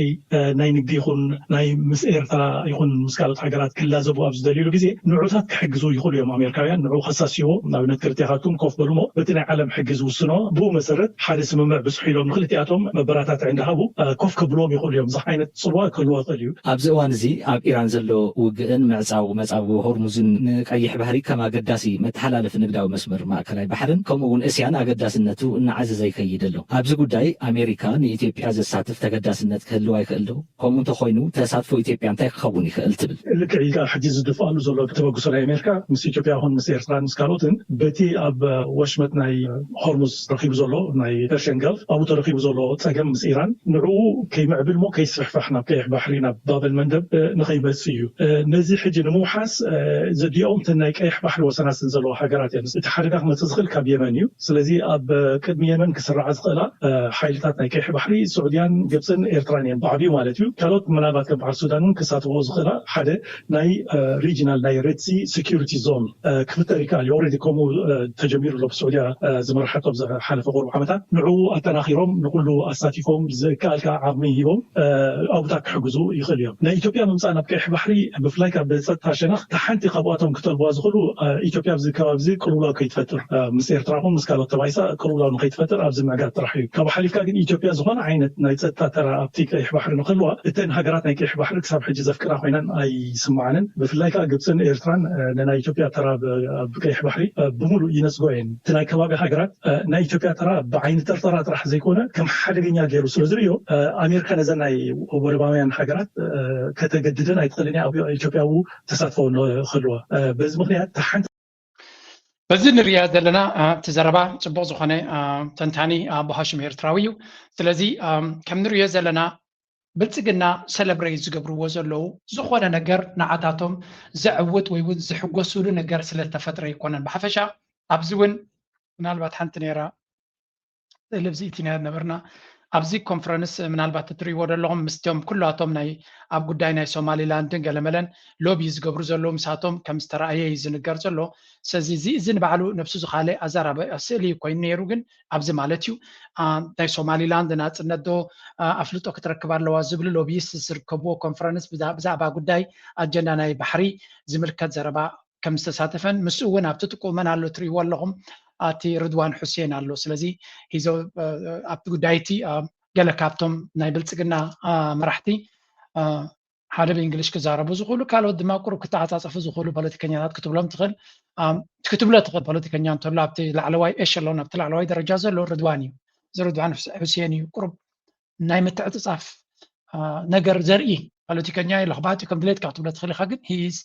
ናይ ንግዲ ይኹን ናይ ምስ ኤርትራ ይኹን ምስ ካልኦት ሃገራት ክላዘቡ ኣብ ዝደልዩሉ ግዜ ንዑታት ክሕግዙ ይኽእሉ እዮም ኣሜሪካውያን። ንዑ ከሳስይዎ ንኣብነት ክልቲኻትኩም ኮፍ በሉ እሞ በቲ ናይ ዓለም ሕጊ ዝውስኖ ብኡ መሰረት ሓደ ስምምዕ ብፅሑ ኢሎም ንክልቲኣቶም መበራታትዒ እንዳሃቡ ኮፍ ከብልዎም ይኽእሉ እዮም። እዚ ዓይነት ፅልዋ ክህልዎ ይኽእል እዩ። ኣብዚ እዋን እዚ ኣብ ኢራን ዘሎ ውግእን ምዕጻው መጻጉ ሆርሙዝን ንቀይሕ ባሕሪ ከም ኣገዳሲ መተሓላለፊ ንግዳዊ መስመር ማእከላይ ባሕርን ከምኡ እውን እስያን ኣገዳስነቱ እናዓዘዘ ይኸይድ ኣሎ። ኣብዚ ጉዳይ ኣሜሪካ ንኢትዮጵያ ዘሳትፍ ተገዳስነት ክህልዋ ይኽእል ዶ? ከምኡ እንተኾይኑ ተሳትፎ ኢትዮጵያ እንታይ ክኸውን ይኽእል ትብል? ልክዕ ኢልካ ሕጂ ዝድፍኣሉ ዘሎ ተበግሶ ናይ ኣሜሪካ ምስ ኢትዮጵያ ይኹን ምስ ኤርትራን ምስ ካልኦትን በቲ ኣብ ወሽመጥ ናይ ሆርሙዝ ረኺቡ ዘሎ ናይ ፐርሽን ገልፍ ኣብኡ ተረኺቡ ዘሎ ጸገም ምስ ኢራን ንዕኡ ከይምዕብል ሞ ከይስፍሕፋሕ ናብ ቀይሕ ባሕሪ ናብ ባበል መንደብ ንኸይመጽእ እዩ። ነዚ ሕጂ ንምውሓስ ዘዲኦም እተን ናይ ቀይሕ ባሕሪ ወሰናስን ዘለዋ ሃገራት እየን። እቲ ሓደጋ ክመጽእ ዝኽእል ካብ የመን እዩ። ስለዚ ኣብ ቅድሚ የመን ክስራዓ ዝኽእላ ሓይልታት ናይ ቀይሕ ባሕሪ ስዑድያን ግብፅን ኤርትራን እየን ብዓብዩ ማለት እዩ። ካልኦት ምናልባት ከም በዓል ሱዳን እውን ክሳተፎ ዝኽእላ ሓደ ናይ ሪጂናል ናይ ሬድሲ ሴኪሪቲ ዞን ክፍጠር ይከኣል እዩ። ኦልሬዲ ከምኡ ተጀሚሩ ኣሎ ብስዑድያ ዝመርሓቶ ዝሓለፈ ቁሩብ ዓመታት ንዕኡ ኣጠናኺሮም ንኩሉ ኣሳቲፎም ዝከኣልካ ዓቕሚ ሂቦም ኣብታ ክሕግዙ ይኽእሉ እዮም። ናይ ኢትዮጵያ ምምፃእ ናብ ቀይሕ ባሕሪ ብፍላይ ካብ ጸጥታ ሸነኽ ሓንቲ ካብኣቶም ክጠልብዋ ዝኽእሉ ኢትዮጵያ ኣብዚ ከባቢ እዚ ቅልውላው ከይትፈጥር ምስ ኤርትራ ኹን ምስ ካልኦት ተባይሳ ቅልውላው ንኸይትፈጥር ኣብዚ ምዕጋት ጥራሕ እዩ። ካብ ሓሊፍካ ግን ኢትዮጵያ ዝኾነ ዓይነት ናይ ጸጥታ ተራ ኣብቲ ቀይሕ ባሕሪ ንክህልዋ እተን ሃገራት ናይ ቀይሕ ባሕሪ ክሳብ ሕጂ ዘፍቅራ ኮይነን ኣይስምዓንን። ብፍላይ ከዓ ግብፅን ኤርትራን ንናይ ኢትዮጵያ ተራ ኣብ ቀይሕ ባሕሪ ብምሉእ ይነስጎ እየን። እቲ ናይ ከባቢ ሃገራት ናይ ኢትዮጵያ ተራ ብዓይኒ ጥርጠራ ጥራሕ ዘይኮነ ከም ሓደገኛ ገይሩ ስለ ዝርእዮ ኣሜሪካ ነዘን ናይ ወደባውያን ሃገራት ከተገድደን ኣይትኽእልን እያ ኣብ ኢትዮጵያ ተሳትፎ ክህልዋ። በዚ ምክንያት ሓንቲ በዚ ንሪኣ ዘለና እቲ ዘረባ ፅቡቕ ዝኾነ ተንታኒ ኣቦ ሃሽም ኤርትራዊ እዩ። ስለዚ ከም ንሪኦ ዘለና ብልፅግና ሰለብሬት ዝገብርዎ ዘለዉ ዝኾነ ነገር ንዓታቶም ዘዕውት ወይ እውን ዝሕጎሱሉ ነገር ስለተፈጥረ ኣይኮነን። ብሓፈሻ ኣብዚ እውን ምናልባት ሓንቲ ነይራ ልብዚኢት ኢና ነበርና ኣብዚ ኮንፈረንስ ምናልባት እትሪእዎ ዘለኹም ምስቶም ኩላቶም ናይ ኣብ ጉዳይ ናይ ሶማሊላንድን ገለመለን ሎቢ ዝገብሩ ዘለዉ ምሳቶም ከም ዝተረኣየ እዩ ዝንገር ዘሎ። ስለዚ እዚ እዚ ንባዕሉ ነብሱ ዝኻለ ኣዘራርባ ስእሊ ኮይኑ ነይሩ ግን ኣብዚ ማለት እዩ ናይ ሶማሊላንድ ናፅነት ዶ ኣፍልጦ ክትረክብ ኣለዋ ዝብሉ ሎቢስት ዝርከብዎ ኮንፈረንስ ብዛዕባ ጉዳይ ኣጀንዳ ናይ ባሕሪ ዝምልከት ዘረባ ከም ዝተሳተፈን ምስኡ እውን ኣብቲ ጥቁመን ኣሎ ትሪእዎ ኣለኹም ኣቲ ርድዋን ሑሴን ኣሎ ስለዚ ሂዞ ኣብቲ ጉዳይ እቲ ገለ ካብቶም ናይ ብልፅግና መራሕቲ ሓደ ብእንግሊሽ ክዛረቡ ዝኽእሉ ካልኦት ድማ ቁሩብ ክተዓፃፀፉ ዝኽእሉ ፖለቲከኛታት ክትብሎም ትኽእል ክትብሎ ትኽእል ፖለቲከኛ እንተሎ ኣብቲ ላዕለዋይ ኤሸሎን ኣብቲ ላዕለዋይ ደረጃ ዘሎ ርድዋን እዩ እዚ ርድዋን ሑሴን እዩ ቁሩብ ናይ ምትዕፅፃፍ ነገር ዘርኢ ፖለቲከኛ የለ ክባቲ ከም ድሌትካ ክትብሎ ትኽእል ኢኻ ግን ሂስ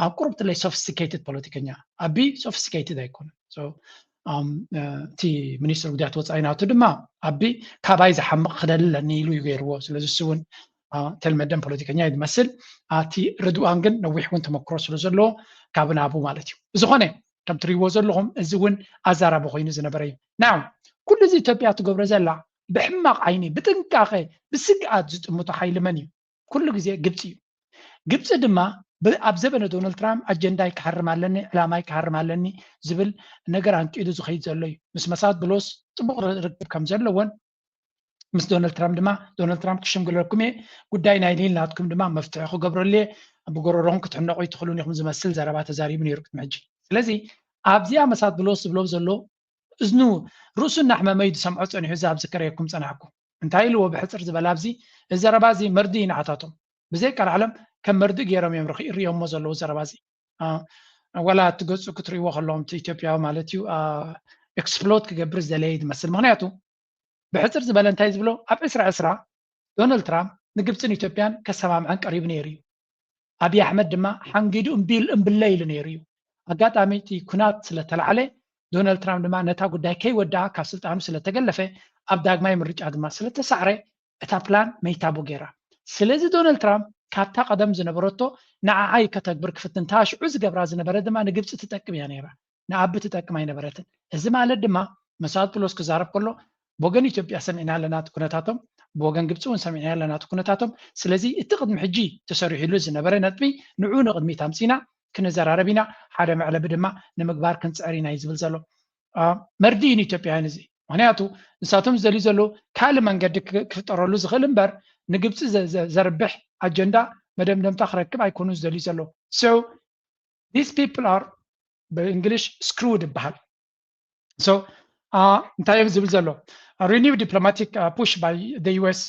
ኣብ ቁሩብ ትለይ ሶፊስቲኬትድ ፖለቲከኛ ኣቢ ሶፊስቲኬትድ ኣይኮነን እቲ ሚኒስትር ጉዳያት ወፃኢ ናቱ ድማ ኣቢ ካባይ ዝሓምቕ ክደሊ ኣለኒ ኢሉ እዩ ገይርዎ ስለዚ እሱ እውን ተልመደን ፖለቲከኛ እዩ ዝመስል ኣቲ ርድዋን ግን ነዊሕ እውን ተመክሮ ስለ ዘለዎ ካብ ናቡ ማለት እዩ ዝኾነ ከም ትሪእዎ ዘለኹም እዚ እውን ኣዛራቢ ኮይኑ ዝነበረ እዩ ናው ኩሉ እዚ ኢትዮጵያ ትገብሮ ዘላ ብሕማቕ ዓይኒ ብጥንቃቐ ብስግኣት ዝጥምቶ ሓይሊ መን እዩ ኩሉ ግዜ ግብፂ እዩ ግብፂ ድማ ኣብ ዘበነ ዶናልድ ትራምፕ ኣጀንዳይ ክሃርም ኣለኒ ዕላማይ ክሃርም ኣለኒ ዝብል ነገር ኣንቂዱ ዝኸይድ ዘሎ እዩ ምስ መሳት ብሎስ ፅቡቕ ርክብ ከም ዘለዎን ምስ ዶናልድ ትራምፕ ድማ ዶናልድ ትራምፕ ክሽምግለኩም እየ ጉዳይ ናይ ኒል ናትኩም ድማ መፍትሒ ክገብረሉ እየ ብጎረሮኹም ክትሕነቑ ይትኽእሉን ኢኹም ዝመስል ዘረባ ተዛሪቡ ነይሩ ቅድሚ ሕጂ ስለዚ ኣብዚኣ መሳት ብሎስ ዝብሎ ዘሎ እዝኑ ርእሱ እናሕመመ እዩ ዝሰምዖ ፀኒሑ እዚ ኣብ ዝከረየኩም ፀናሕኩ እንታይ ኢልዎ ብሕፅር ዝበለ ኣብዚ እዚ ዘረባ እዚ መርዲ እዩ ንዓታቶም ብዘይ ቃል ዓለም ከም መርዲ ገይሮም እዮም ርእዮሞ ዘለዉ ዘረባ እዚ ወላ እቲ ገፁ ክትርእይዎ ከለዎም እቲ ኢትዮጵያዊ ማለት እዩ ኤክስፕሎት ክገብር ዝደለየ ዝመስል ምክንያቱ ብሕፅር ዝበለ እንታይ ዝብሎ ኣብ ዕስራ ዕስራ ዶናልድ ትራምፕ ንግብፅን ኢትዮጵያን ከሰማምዐን ቀሪቡ ነይሩ እዩ ኣብይ ኣሕመድ ድማ ሓንጊዱ እምቢል እምብለ ኢሉ ነይሩ እዩ ኣጋጣሚ እቲ ኩናት ስለተላዕለ ዶናልድ ትራምፕ ድማ ነታ ጉዳይ ከይወድኣ ካብ ስልጣኑ ስለተገለፈ ኣብ ዳግማይ ምርጫ ድማ ስለተሳዕረ እታ ፕላን መይታቡ ገይራ ስለዚ ዶናልድ ትራምፕ ካብታ ቀደም ዝነበረቶ ንዓዓይ ከተግብር ክፍትን ታሽዑ ዝገብራ ዝነበረ ድማ ንግብፂ ትጠቅም እያ ነይራ ንኣቢ ትጠቅም ኣይነበረትን እዚ ማለት ድማ መሳጥሎስ ክዛረብ ከሎ ብወገን ኢትዮጵያ ሰሚዕና ኣለና እቲ ኩነታቶም ብወገን ግብፂ እውን ሰሚዕና ኣለና እቲ ኩነታቶም ስለዚ እቲ ቅድሚ ሕጂ ተሰሪሑሉ ዝነበረ ነጥቢ ንዑ ንቅድሚት ኣምፂና ክንዘራረብ ኢና ሓደ መዕለቢ ድማ ንምግባር ክንፅዕር ኢና እዩ ዝብል ዘሎ መርድእ ንኢትዮጵያውያን እዚ ምክንያቱ ንሳቶም ዝደልዩ ዘለዉ ካልእ መንገዲ ክፍጠረሉ ዝኽእል እምበር ንግብፂ ዘርብሕ ኣጀንዳ መደምደምታ ክረክብ ኣይኮኑ ዝደልዩ ዘለዉ so these people are ብእንግሊሽ screwed ይበሃል so እንታይ እዮም ዝብል ዘሎ renewed diplomatic push by the U S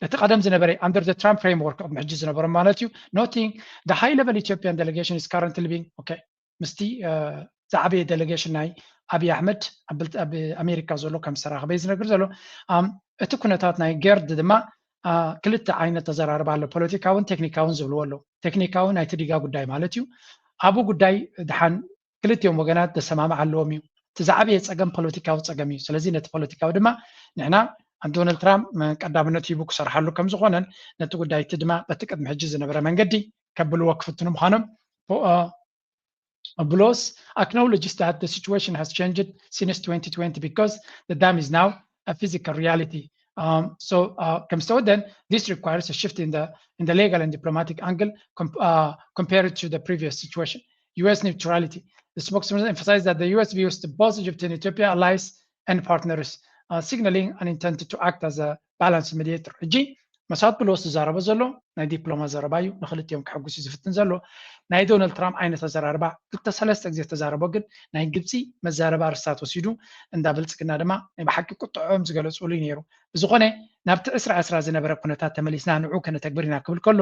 እቲ ቀደም ዝነበረ under the Trump framework ቅድሚ ሕጂ ዝነበሮም ማለት እዩ። Noting the high level Ethiopian delegation is currently being okay ምስቲ ዝዓበየ delegation ናይ ኣብይ ኣሕመድ ኣብ ኣሜሪካ ዘሎ ከም ዝተራኸበ ዝነግር ዘሎ። እቲ ኩነታት ናይ ጌርድ ድማ ክልተ ዓይነት ተዘራርባ ኣሎ። ፖለቲካውን ቴክኒካውን ዝብልዎ ኣሎ። ቴክኒካዊ ናይቲ ዲጋ ጉዳይ ማለት እዩ። ኣብኡ ጉዳይ ድሓን ክልቲኦም ወገናት ዘሰማምዕ ኣለዎም እዩ። እቲ ዝዓበየ ፀገም ፖለቲካዊ ፀገም እዩ። ስለዚ ነቲ ፖለቲካዊ ድማ ንሕና ዶናልድ ትራምፕ ቀዳምነት ሂቡ ክሰርሓሉ ከም ዝኾነን ነቲ ጉዳይ እቲ ድማ በቲ ቅድሚ ሕጂ ዝነበረ መንገዲ ከብልዎ ክፍትኑ ምዃኖም ብሎስ acknowledges that the situation has changed since twenty twenty because the dam is now a physical reality. Um, so, uh, ከምዝተወደን, this requires a shift in the in the legal and diplomatic angle comp- uh, compared to the previous situation. U S neutrality. The spokesperson emphasized that the U S views the both Egyptian and Ethiopia allies and partners, uh, signaling an intent to act as a balanced mediator. ሕጂ መሳት ብሎስ ዝዛረቦ ዘሎ ናይ ዲፕሎማ ዘረባ እዩ። ንክልቲኦም ከሐጉስ እዩ ዝፍትን ዘሎ። ናይ ዶናልድ ትራምፕ ዓይነት ኣዘራርባ ክልተ ሰለስተ ግዜ ተዛረቦ፣ ግን ናይ ግብፂ መዛረባ ርስታት ወሲዱ እንዳ ብልፅግና ድማ ናይ ብሓቂ ቁጥዖም ዝገለፅሉ እዩ ነይሩ። ብዝኾነ ናብቲ ዕስራ ዕስራ ዝነበረ ኩነታት ተመሊስና ንዑ ከነተግብር ኢና ክብል ከሎ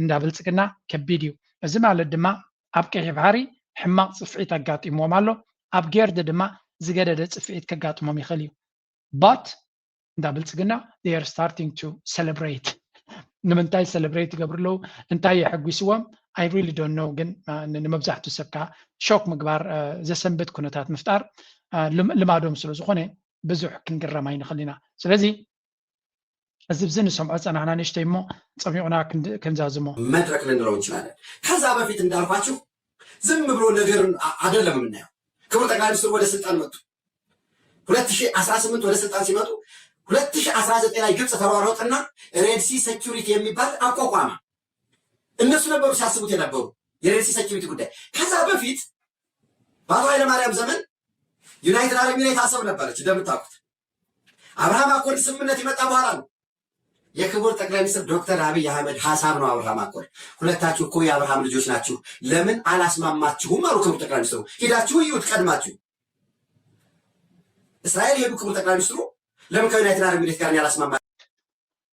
እንዳ ብልፅግና ከቢድ እዩ። እዚ ማለት ድማ ኣብ ቀይሕ ባሕሪ ሕማቕ ፅፍዒት ኣጋጢምዎም ኣሎ። ኣብ ጌርድ ድማ ዝገደደ ፅፍዒት ከጋጥሞም ይኽእል እዩ። But እንዳ ብልፅግና they are starting to celebrate። ንምንታይ celebrate ይገብሩ ኣለዉ? እንታይ የሐጒስዎም? I really don't know። ግን ንመብዛሕትኡ ሰብ ከዓ ሾክ ምግባር፣ ዘሰንብድ ኩነታት ምፍጣር ልማዶም ስለ ዝኾነ ብዙሕ ክንግረም ኣይንኽእል ኢና። ስለዚ እዚ ብዚ ንሰምዖ ፀናሕና ንእሽተይ እሞ ፀሚቑና ክንዛዝሞ መድረክ ልንለው እንችላለን። ከዛ በፊት እንዳልኳችሁ ዝም ብሎ ነገር አይደለም የምናየው። ክቡር ጠቅላይ ሚኒስትር ወደ ስልጣን መጡ። ሁለት ሺህ አስራ ስምንት ወደ ስልጣን ሲመጡ ሁለት ሺህ አስራ ዘጠኝ ላይ ግብፅ ተሯሮጥና ሬድ ሲ ሴኩሪቲ የሚባል አቋቋመ። እነሱ ነበሩ ሲያስቡት የነበሩ የሬድ ሲ ሴኩሪቲ ጉዳይ። ከዛ በፊት በአቶ ኃይለማርያም ዘመን ዩናይትድ አረብ ኤሚሬት አሰብ ነበረች እንደምታውቁት። አብርሃም አኮርድ ስምምነት ይመጣ በኋላ ነው። የክቡር ጠቅላይ ሚኒስትር ዶክተር አብይ አህመድ ሀሳብ ነው አብርሃም አኮርድ። ሁለታችሁ እኮ የአብርሃም ልጆች ናችሁ፣ ለምን አላስማማችሁም አሉ ክቡር ጠቅላይ ሚኒስትሩ። ሂዳችሁ እዩት ቀድማችሁ። እስራኤል ሄዱ ክቡር ጠቅላይ ሚኒስትሩ፣ ለምን ከዩናይትድ አረብ ኤሚሬት ጋር ያላስማማ?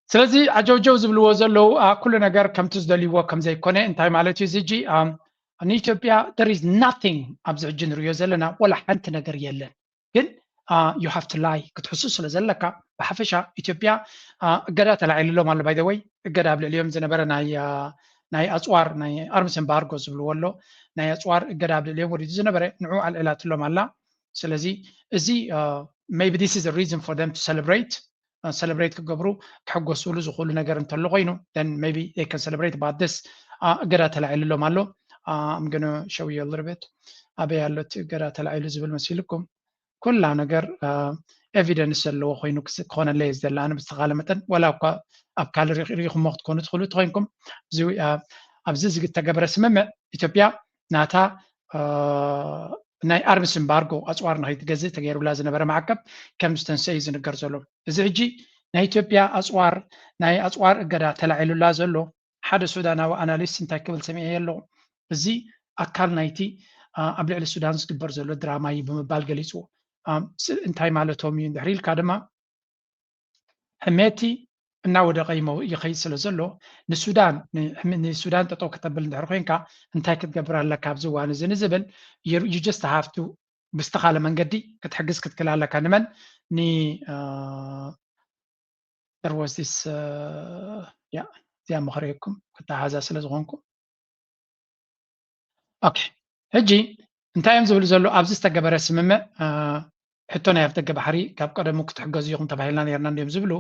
ስለዚ ዓጀውጀው ዝብልዎ ዘለዉ ኩሉ ነገር ከምቲ ዝደልይዎ ከም ዘይኮነ እንታይ ማለት እዩ? እዚ ሕጂ ንኢትዮጵያ there is nothing ኣብዚ ሕጂ ንሪኦ ዘለና ወላ ሓንቲ ነገር የለን። ግን you have to lie ክትሕሱ ስለ ዘለካ ብሓፈሻ ኢትዮጵያ እገዳ ተላዒልሎም ኣሎ። By the way እገዳ ኣብ ልዕሊኦም ዝነበረ ናይ ኣፅዋር ናይ ኣርምስ ኤምባርጎ ዝብልዎ ኣሎ ናይ ኣፅዋር እገዳ ኣብ ልዕሊኦም ወሪዱ ዝነበረ ንዑ ኣልዒላትሎም ኣላ። ስለዚ እዚ maybe this is a reason for them to celebrate celebrate ክገብሩ ክሕጎስሉ ዝኽእሉ ነገር እንተሎ ኮይኑ then maybe they can celebrate but this እገዳ ተላዒልሎም ኣሎ። I'm gonna show you a little bit ኣበይ ኣሎ እቲ እገዳ ተላዒሉ ዝብል መሲልኩም? ኩላ ነገር ኤቪደንስ ዘለዎ ኮይኑ ክኾነለይ ዝደላ ኣነ ብዝተኻለ መጠን ወላ እኳ ኣብ ካልእ ሪኢኹሞ ክትኮኑ ትኽእሉ ተኮይንኩም ኣብዚ ዝተገበረ ስምምዕ ኢትዮጵያ ናታ ናይ ኣርምስ ኤምባርጎ ኣፅዋር ንከይትገዝእ ተገይሩላ ዝነበረ ማዕቀብ ከም ዝተንሰ እዩ ዝንገር ዘሎ። እዚ ሕጂ ናይ ኢትዮጵያ ኣፅዋር ናይ ኣፅዋር እገዳ ተላዒሉላ ዘሎ ሓደ ሱዳናዊ ኣናሊስት እንታይ ክብል ሰሚዐ ኣለኹ። እዚ ኣካል ናይቲ ኣብ ልዕሊ ሱዳን ዝግበር ዘሎ ድራማ እዩ ብምባል ገሊፅዎ። እንታይ ማለቶም እዩ እንድሕር ኢልካ ድማ ሕሜቲ እናወደቀ ይኸይድ ስለ ዘሎ ንሱዳን ንሱዳን ጠጠው ከተብል እንድሕር ኮይንካ እንታይ ክትገብር ኣለካ ኣብዚ እዋን እዚ ንዝብል you just have to ብዝተኻለ መንገዲ ክትሕግዝ ክትክል ኣለካ። ንመን ን there was this ያ እዚኣ መኽረየኩም ክተሓዛ ስለ ዝኾንኩ ኦኬ። ሕጂ እንታይ እዮም ዝብሉ ዘሎ ኣብዚ ዝተገበረ ስምምዕ ሕቶ ናይ ኣፍደገ ባሕሪ ካብ ቀደሙ ክትሕገዙ ኢኹም ተባሂልና ነርና እንዲዮም ዝብሉ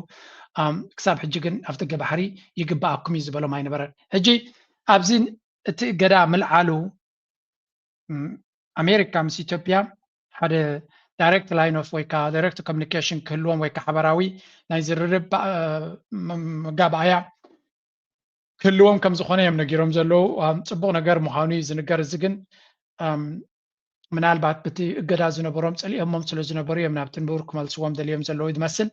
ክሳብ ሕጂ ግን ኣፍደገ ባሕሪ ይግበኣኩም እዩ ዝበሎም ኣይነበረን። ሕጂ ኣብዚ እቲ እገዳ ምልዓሉ ኣሜሪካ ምስ ኢትዮጵያ ሓደ direct line of ወይ ከዓ direct communication ክህልዎም ወይ ከዓ ሓበራዊ ናይ ዝርርብ መጋባእያ ክህልዎም ከም ዝኾነ እዮም ነጊሮም ዘለዉ። ፅቡቕ ነገር ምዃኑ እዩ ዝንገር። እዚ ግን ምናልባት ብቲ እገዳ ዝነበሮም ፀሊኦሞም ስለ ዝነበሩ እዮም ናብቲ ንቡር ክመልስዎም ደልዮም ዘለዉ ዝመስል።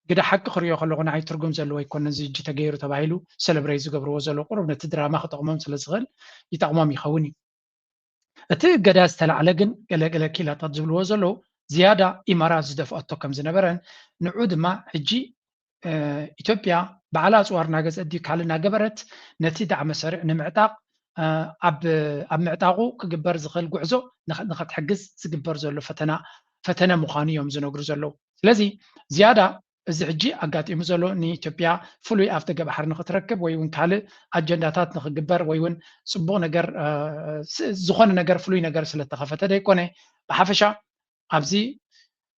ግደ ሓቂ ክሪኦ ከለኹ ንዓይ ትርጉም ዘለዎ ኣይኮነን እዚ ሕጂ ተገይሩ ተባሂሉ ሰለብሬት ዝገብርዎ ዘለዉ ቁሩብ ነቲ ድራማ ክጠቕሞም ስለ ዝኽእል ይጠቕሞም ይኸውን እዩ። እቲ እገዳ ዝተላዕለ ግን ገለገለ ኪላታት ዝብልዎ ዘለዉ ዝያዳ ኢማራት ዝደፍኣቶ ከም ዝነበረን ንዑ ድማ ሕጂ ኢትዮጵያ ባዕላ ኣፅዋር እናገዘት ድዩ ካልእ እናገበረት ነቲ ዳዕመ ሰሪዕ ንምዕጣቕ ኣብ ምዕጣቑ ክግበር ዝኽእል ጉዕዞ ንኸትሕግዝ ዝግበር ዘሎ ፈተና ፈተነ ምዃኑ እዮም ዝነግሩ ዘለዉ። ስለዚ ዝያዳ እዚ ሕጂ ኣጋጢሙ ዘሎ ንኢትዮጵያ ፍሉይ ኣፍደገ ባሕሪ ንኽትረክብ ወይ እውን ካልእ ኣጀንዳታት ንኽግበር ወይ እውን ፅቡቕ ነገር ዝኾነ ነገር ፍሉይ ነገር ስለተኸፈተ ደይኮነ፣ ብሓፈሻ ኣብዚ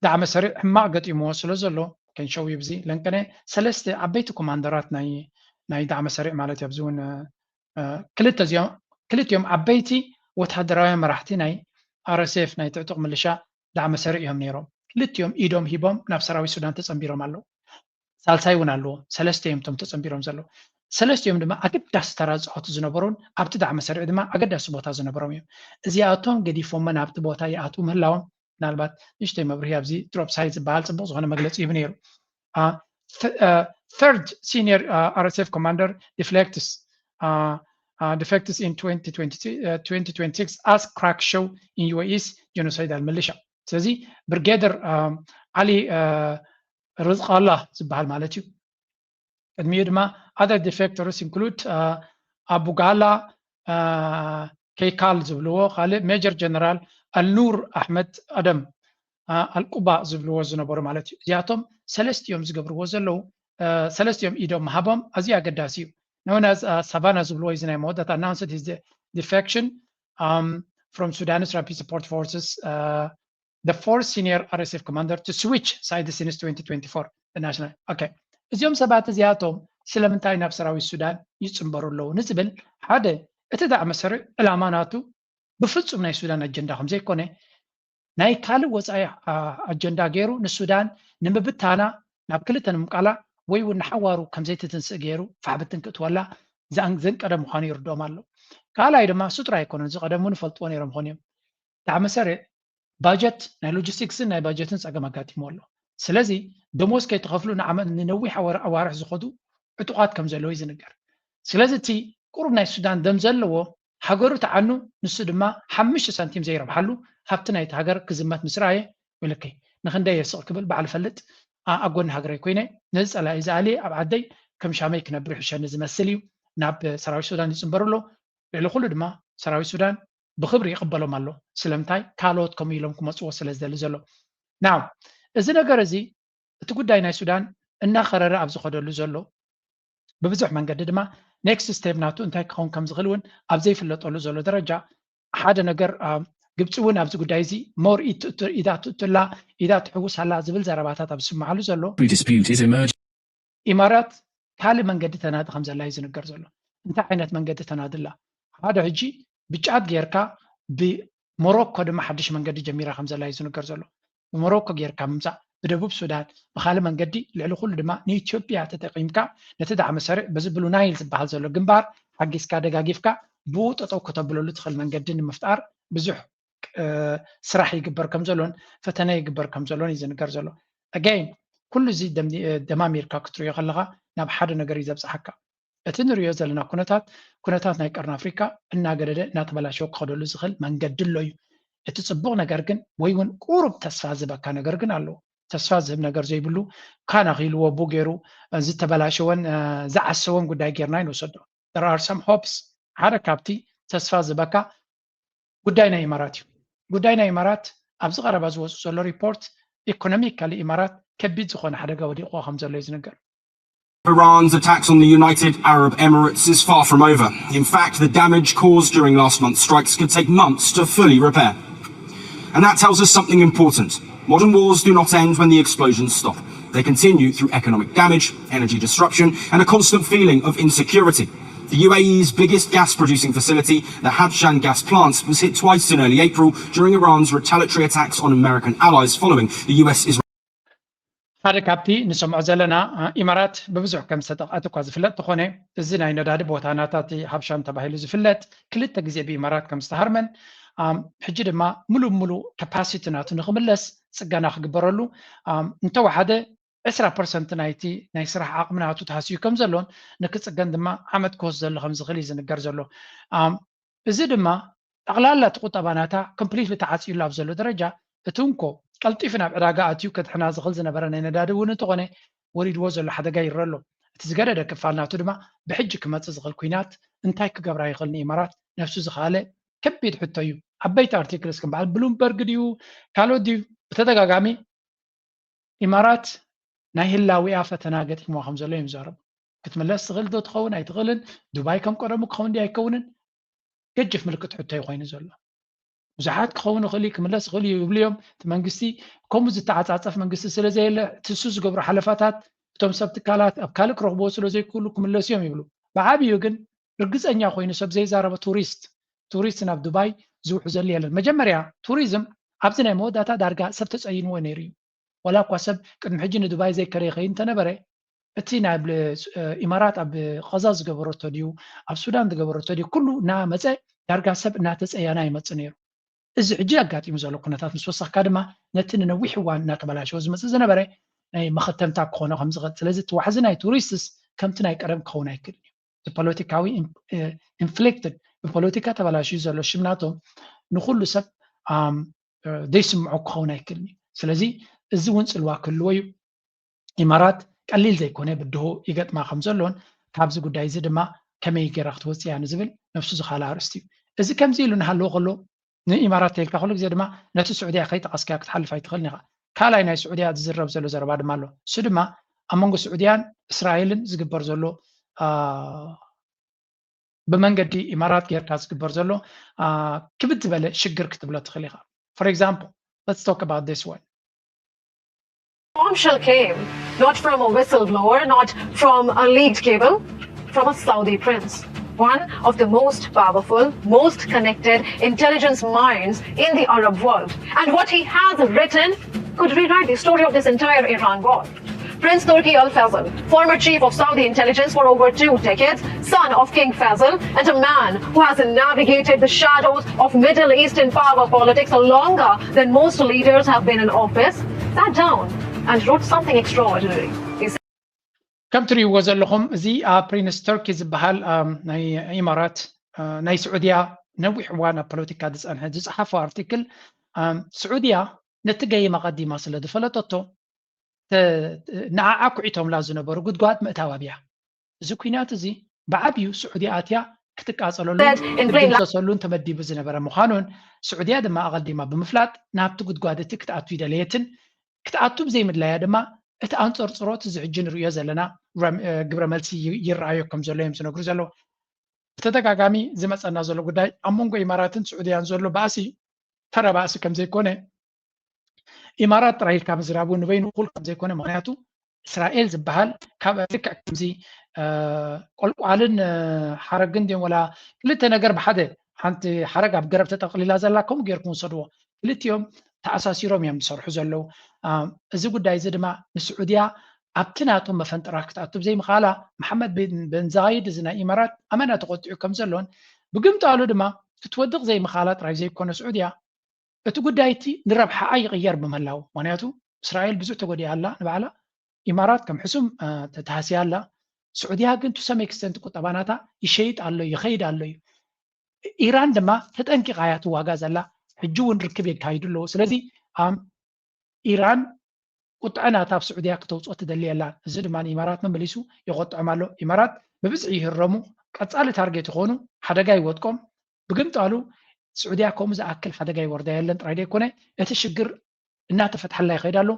ዳዕመ ሰሪዕ ሕማቕ ገጢምዎ ስለ ዘሎ ከንሸው ይብዚ ለንቀነ ሰለስተ ዓበይቲ ኮማንደራት ናይ ናይ ዳዕመ ሰሪዕ ማለት ኣብዚ እውን ክልተ እዚኦም ክልቲኦም ዓበይቲ ወታደራውያን መራሕቲ ናይ RSF ናይ ትዕጡቕ ምልሻ ዳዕመ ሰሪዕ እዮም ነይሮም። ክልቲኦም ኢዶም ሂቦም ናብ ሰራዊት ሱዳን ተጸንቢሮም ኣለዉ። ሳልሳይ እውን ኣለዎ። ሰለስተ እዮም እቶም ተጸንቢሮም ዘለዉ። ሰለስቲኦም ድማ ኣገዳሲ ተራ ዝጻወቱ ዝነበሩን ኣብቲ ዳዕመ ሰሪዕ ድማ ኣገዳሲ ቦታ ዝነበሮም እዮም። እዚኣቶም ገዲፎመን ኣብቲ ቦታ ይኣትዉ ምህላዎም ምናልባት ንእሽተይ መብርሂ ኣብዚ ድሮፕ ሳይት ዝበሃል ጽቡቕ ዝኾነ መግለጺ ይህብ ነይሩ። Third senior RSF commander deflects defects in twenty twenty-six as crack show in UAE's genocidal militia። ስለዚ ብርጌደር ዓሊ ርዝቃላ ዝበሃል ማለት እዩ። ቅድሚኡ ድማ other defectors include ኣቡጋላ ከይካል ዝብልዎ፣ ካልእ ሜጀር ጀነራል ኣልኑር ኣሕመድ ኣደም ኣልቁባ ዝብልዎ ዝነበሩ ማለት እዩ። እዚኣቶም ሰለስቲኦም ዝገብርዎ ዘለዉ ሰለስቲኦም ኢዶም ምሃቦም ኣዝዩ ኣገዳሲ እዩ። Known as ሳቫና ዝብልዎ እዚ ናይ መወዳእታ announced his defection from Sudanese Rapid Support Forces the fourth senior RSF commander to switch sides since twenty twenty-four national okay እዚኦም ሰባት እዚኣቶም ስለምንታይ ናብ ሰራዊት ሱዳን ይፅንበሩ ኣለዉ ንዝብል ሓደ እቲ ዳዕመ ሰሪዕ ዕላማ ናቱ ብፍፁም ናይ ሱዳን ኣጀንዳ ከም ዘይኮነ ናይ ካልእ ወፃኢ ኣጀንዳ ገይሩ ንሱዳን ንምብታና ናብ ክልተ ንምምቃላ ወይ እውን ንሓዋሩ ከም ዘይትትንስእ ገይሩ ፋሕብትን ክእትወላ ዘንቀደ ምዃኑ ይርድኦም ኣሎ። ካልኣይ ድማ እሱ ጥራይ ኣይኮነን ዝቀደሙ ንፈልጥዎ ነይሮም ኾን እዮም ዳዕመ ሰሪዕ ባጀት ናይ ሎጂስቲክስን ናይ ባጀትን ፀገም ኣጋጢሞ ኣሎ። ስለዚ ደሞዝ ከይተኸፍሉ ንዓመት ንነዊሕ ኣዋርሕ ዝኸዱ ዕጡቓት ከም ዘለዉ እዩ ዝንገር። ስለዚ እቲ ቁሩብ ናይ ሱዳን ደም ዘለዎ ሃገሩ ተዓኑ ንሱ ድማ ሓምሽተ ሳንቲም ዘይረብሓሉ ሃብቲ ናይቲ ሃገር ክዝመት ምስ ረኣየ ወይለከይ ንክንደይ የስቕ ክብል ባዕሉ ፈልጥ ኣብ ጎኒ ሃገረይ ኮይነ ነዚ ፀላኢ ዝኣልየ ኣብ ዓደይ ከም ሻመይ ክነብር ይሕሸኒ ዝመስል እዩ ናብ ሰራዊት ሱዳን ይፅንበሩ ኣሎ። ልዕሊ ኩሉ ድማ ሰራዊት ሱዳን ብክብሪ ይቕበሎም ኣሎ። ስለምንታይ ካልኦት ከምኡ ኢሎም ክመፅዎ ስለ ዝደሊ ዘሎ ናው እዚ ነገር እዚ እቲ ጉዳይ ናይ ሱዳን እናኸረረ ኣብ ዝኸደሉ ዘሎ ብብዙሕ መንገዲ ድማ ኔክስት ስቴፕ ናቱ እንታይ ክኸውን ከም ዝኽእል እውን ኣብ ዘይፍለጠሉ ዘሎ ደረጃ ሓደ ነገር ግብፂ እውን ኣብዚ ጉዳይ እዚ ሞር ኢዳ ትእቱላ ኢዳ ትሕውስ ኣላ ዝብል ዘረባታት ኣብ ዝስምዓሉ ዘሎ ኢማራት ካልእ መንገዲ ተናዲ ከም ዘላ እዩ ዝንገር ዘሎ። እንታይ ዓይነት መንገዲ ተናዲ ኣላ? ሓደ ሕጂ ብጫት ጌርካ ብሞሮኮ ድማ ሓድሽ መንገዲ ጀሚራ ከም ዘላ እዩ ዝንገር ዘሎ። ብሞሮኮ ጌርካ ምምፃእ፣ ብደቡብ ሱዳን፣ ብካልእ መንገዲ ልዕሊ ኩሉ ድማ ንኢትዮጵያ ተጠቂምካ ነቲ ዳዕመ ሰሪዕ በዚ ብሉ ናይል ዝበሃል ዘሎ ግንባር ሓጊዝካ ደጋጊፍካ ብኡ ጠጠው ከተብለሉ ትኽእል መንገዲ ንምፍጣር ብዙሕ ስራሕ ይግበር ከም ዘሎን ፈተነ ይግበር ከም ዘሎን እዩ ዝንገር ዘሎ። ኣገይን ኩሉ እዚ ደማሚርካ ክትሪኦ ከለኻ ናብ ሓደ ነገር እዩ ዘብፅሓካ። እቲ ንሪኦ ዘለና ኩነታት ኩነታት ናይ ቀርኒ ኣፍሪካ እናገደደ እናተበላሸወ ክኸደሉ ዝኽእል መንገዲ ኣሎ እዩ። እቲ ፅቡቕ ነገር ግን ወይ እውን ቁሩብ ተስፋ ዝህበካ ነገር ግን ኣለዎ። ተስፋ ዝህብ ነገር ዘይብሉ ካን ኣኺልዎ ቡ ገይሩ ዝተበላሸወን ዝዓሰወን ጉዳይ ጌርና ይንወሰዶ። There are some hopes። ሓደ ካብቲ ተስፋ ዝበካ ጉዳይ ናይ ኢማራት እዩ። ጉዳይ ናይ ኢማራት ኣብዚ ቀረባ ዝወፁ ዘሎ ሪፖርት ኢኮኖሚካሊ ኢማራት ከቢድ ዝኾነ ሓደጋ ወዲቑ ከም ዘሎ እዩ ዝንገር። Iran's attacks on the United Arab Emirates is far from over. In fact, the damage caused during last month's strikes could take months to fully repair. And that tells us something important. Modern wars do not end when the explosions stop. They continue through economic damage, energy disruption, and a constant feeling of insecurity. The U A E's biggest gas producing facility, the Habshan gas plant, was hit twice in early April during Iran's retaliatory attacks on American allies following the U S Israel. ሓደ ካብቲ ንሰምዖ ዘለና ኢማራት ብብዙሕ ከም ዝተጠቕዐት እኳ ዝፍለጥ ተኾነ እዚ ናይ ነዳዲ ቦታ ናታ እቲ ሃብሻን ተባሂሉ ዝፍለጥ ክልተ ግዜ ብኢማራት ከም ዝተሃርመን ሕጂ ድማ ሙሉ ሙሉ ካፓሲቲ ናቱ ንክምለስ ፅገና ክግበረሉ እንተወሓደ ዕስራ ፐርሰንት ናይቲ ናይ ስራሕ ዓቕሚ ናቱ ተሃስዩ ከም ዘሎን ንክፅገን ድማ ዓመት ክወስደሉ ከም ዝኽእል እዩ ዝንገር ዘሎ። እዚ ድማ ጠቕላላ እቲ ቁጠባ ናታ ኮምፕሊትሊ ተዓፅዩሉ ኣብ ዘሎ ደረጃ እቲ እንኮ ቀልጢፉ ናብ ዕዳጋ ኣትዩ ከድሕና ዝኽእል ዝነበረ ናይ ነዳዲ እውን እንተኾነ ወሪድዎ ዘሎ ሓደጋ ይረሎ። እቲ ዝገደደ ክፋል ናቱ ድማ ብሕጂ ክመፅእ ዝኽእል ኩናት እንታይ ክገብራ ይኽእል ንኢማራት ነፍሱ ዝኸኣለ ከቢድ ሕቶ እዩ። ዓበይቲ ኣርቲክልስ ከም በዓል ብሉምበርግ ድዩ ካልኦት ድዩ ብተደጋጋሚ ኢማራት ናይ ህላዊኣ ፈተና ገጢምዋ ከም ዘሎ እዮም ዝዛረቡ። ክትምለስ ትኽእል ዶ ትኸውን ኣይትኽእልን፣ ዱባይ ከም ቀደሙ ክኸውን ድዩ ኣይከውንን፣ ገጅፍ ምልክት ሕቶ እዩ ኮይኑ ዘሎ። ብዙሓት ክኸውን ይኽእል እዩ ክምለስ ይኽእል እዩ ይብሉ እዮም። እቲ መንግስቲ ከምኡ ዝተዓፃፀፍ መንግስቲ ስለ ዘየለ ትሱ ዝገብሩ ሓለፋታት እቶም ሰብ ትካላት ኣብ ካልእ ክረኽብዎ ስለ ዘይክእሉ ክምለሱ እዮም ይብሉ። ብዓብዩ ግን ርግፀኛ ኮይኑ ሰብ ዘይዛረበ ቱሪስት ቱሪስት ናብ ዱባይ ዝውሕዘሉ የለን። መጀመርያ ቱሪዝም ኣብዚ ናይ መወዳእታ ዳርጋ ሰብ ተፀይንዎ ነይሩ እዩ። ዋላ እኳ ሰብ ቅድሚ ሕጂ ንዱባይ ዘይከደ ይኸይድ እንተነበረ እቲ ናብ ኢማራት ኣብ ቀዛ ዝገበረቶ ድዩ ኣብ ሱዳን ዝገበረቶ ድዩ ኩሉ እናመፀ ዳርጋ ሰብ እናተፀየና ይመፅእ ነይሩ። እዚ ሕጂ ኣጋጢሙ ዘሎ ኩነታት ምስ ወሰኽካ ድማ ነቲ ንነዊሕ እዋን እናተበላሸወ ዝመፅእ ዝነበረ ናይ መኸተምታ ክኾኖ ከም ዝኽእል። ስለዚ እቲ ዋሕዚ ናይ ቱሪስትስ ከምቲ ናይ ቀደም ክኸውን ኣይክእልን እዩ። እቲ ፖለቲካዊ ኢንፍሊክትድ ብፖለቲካ ተበላሽዩ ዘሎ ሽም ናቶም ንኩሉ ሰብ ዘይስምዖ ክኸውን ኣይክእልን እዩ። ስለዚ እዚ እውን ፅልዋ ክህልዎ እዩ። ኢማራት ቀሊል ዘይኮነ ብድሆ ይገጥማ ከም ዘሎን ካብዚ ጉዳይ እዚ ድማ ከመይ ገይራ ክትወፅእ እያ ንዝብል ነብሱ ዝኻለ ኣርእስቲ እዩ። እዚ ከምዚ ኢሉ እናሃለወ ከሎ ንኢማራት ተይልካ ኩሉ ግዜ ድማ ነቲ ስዑድያ ከይጠቐስካዮ ክትሓልፍ ኣይትኽእልን ኢኻ። ካልኣይ ናይ ስዑድያ ዝዝረብ ዘሎ ዘረባ ድማ ኣሎ። እሱ ድማ ኣብ መንጎ ስዑድያን እስራኤልን ዝግበር ዘሎ ብመንገዲ ኢማራት ጌርካ ዝግበር ዘሎ ክብድ ዝበለ ሽግር ክትብሎ ትኽእል ኢኻ። For example, let's talk about this one. Bombshell came not from a whistleblower, not from a leaked cable, from a Saudi prince, one of the most powerful, most connected intelligence minds in the Arab world. And what he has written could rewrite the story of this entire Iran war. Prince Turki Al Faisal, former chief of Saudi intelligence for over two decades, son of King Faisal, and a man who has navigated the shadows of Middle Eastern power politics longer than most leaders have been in office, sat down and wrote something extraordinary. He said, ከም ትሪእዎ ዘለኹም እዚ ኣብ ፕሪንስ ቱርኪ ዝበሃል ናይ ኢማራት ናይ ስዑድያ ነዊሕ እዋን ኣብ ፖለቲካ ዝፀንሐ ዝፀሓፎ ኣርቲክል ስዑድያ ነቲ ገይም ኣቐዲማ ስለ ዝፈለጠቶ ንዓዓ ኩዒቶምላ ዝነበሩ ጉድጓድ ምእታው ኣብያ። እዚ ኩናት እዚ ብዓብዩ ስዑድያ ኣትያ ክትቃፀለሉን ክትድምሰሰሉን ተመዲቡ ዝነበረ ምዃኑን ስዑድያ ድማ ኣቐዲማ ብምፍላጥ ናብቲ ጉድጓድ እቲ ክትኣቱ ይደለየትን ክትኣቱ ብዘይምድላያ ድማ እቲ ኣንፀርፅሮት እዚ ሕጂ ንርእዮ ዘለና ግብረ መልሲ ይረኣዮ ከም ዘሎ እዮም ዝነግሩ ዘለዉ። ብተደጋጋሚ ዝመፀና ዘሎ ጉዳይ ኣብ መንጎ ኢማራትን ስዑድያን ዘሎ ባእሲ ተራ ባእሲ ከም ዘይኮነ ኢማራት ጥራይ ኢልካ ምዝራቡ ንበይኑ እኹል ከም ዘይኮነ ምክንያቱ እስራኤል ዝበሃል ካብ ልክዕ ከምዚ ቆልቋልን ሓረግን ድዮም ወላ ክልተ ነገር ብሓደ ሓንቲ ሓረግ ኣብ ገረብ ተጠቕሊላ ዘላ ከምኡ ጌርኩም ውሰድዎ ክልቲኦም ተኣሳሲሮም እዮም ዝሰርሑ ዘለዉ። እዚ ጉዳይ እዚ ድማ ንስዑድያ ኣብቲ ናቶም መፈንጠራ ክትኣቱ ብዘይምኽኣላ መሓመድ ብን ዛይድ እዚ ናይ ኢማራት ኣመና ተቆጢዑ ከም ዘሎን ብግምጣሉ ድማ ክትወድቕ ዘይምኽኣላ ጥራይ ዘይኮነ ስዑድያ እቲ ጉዳይ እቲ ንረብሓኣ ይቕየር ብምህላው ምክንያቱ እስራኤል ብዙሕ ተጎዲኣ ኣላ ንባዕላ ኢማራት ከም ሕሱም ተተሃስያ ኣላ። ስዑድያ ግን to some extent ቁጠባ ናታ ይሸይጥ ኣሎ ይኸይድ ኣሎ እዩ። ኢራን ድማ ተጠንቂቓ እያ ትዋጋ ዘላ። ሕጂ እውን ርክብ የካይዱ ኣለዉ። ስለዚ ኢራን ቁጥዐ ናታ ኣብ ስዑድያ ክተውፅኦ ትደሊ ኣላ። እዚ ድማ ንኢማራት መመሊሱ የቆጥዖም ኣሎ። ኢማራት ብብዝሒ ይህረሙ፣ ቀፃሊ ታርጌት ይኾኑ፣ ሓደጋ ይወድቆም። ብግምጣሉ ስዑድያ ከምኡ ዝኣክል ሓደጋ ይወርዳ የለን ጥራይ ዘይኮነ እቲ ሽግር እናተፈትሐላ ይኸይድ ኣሎ።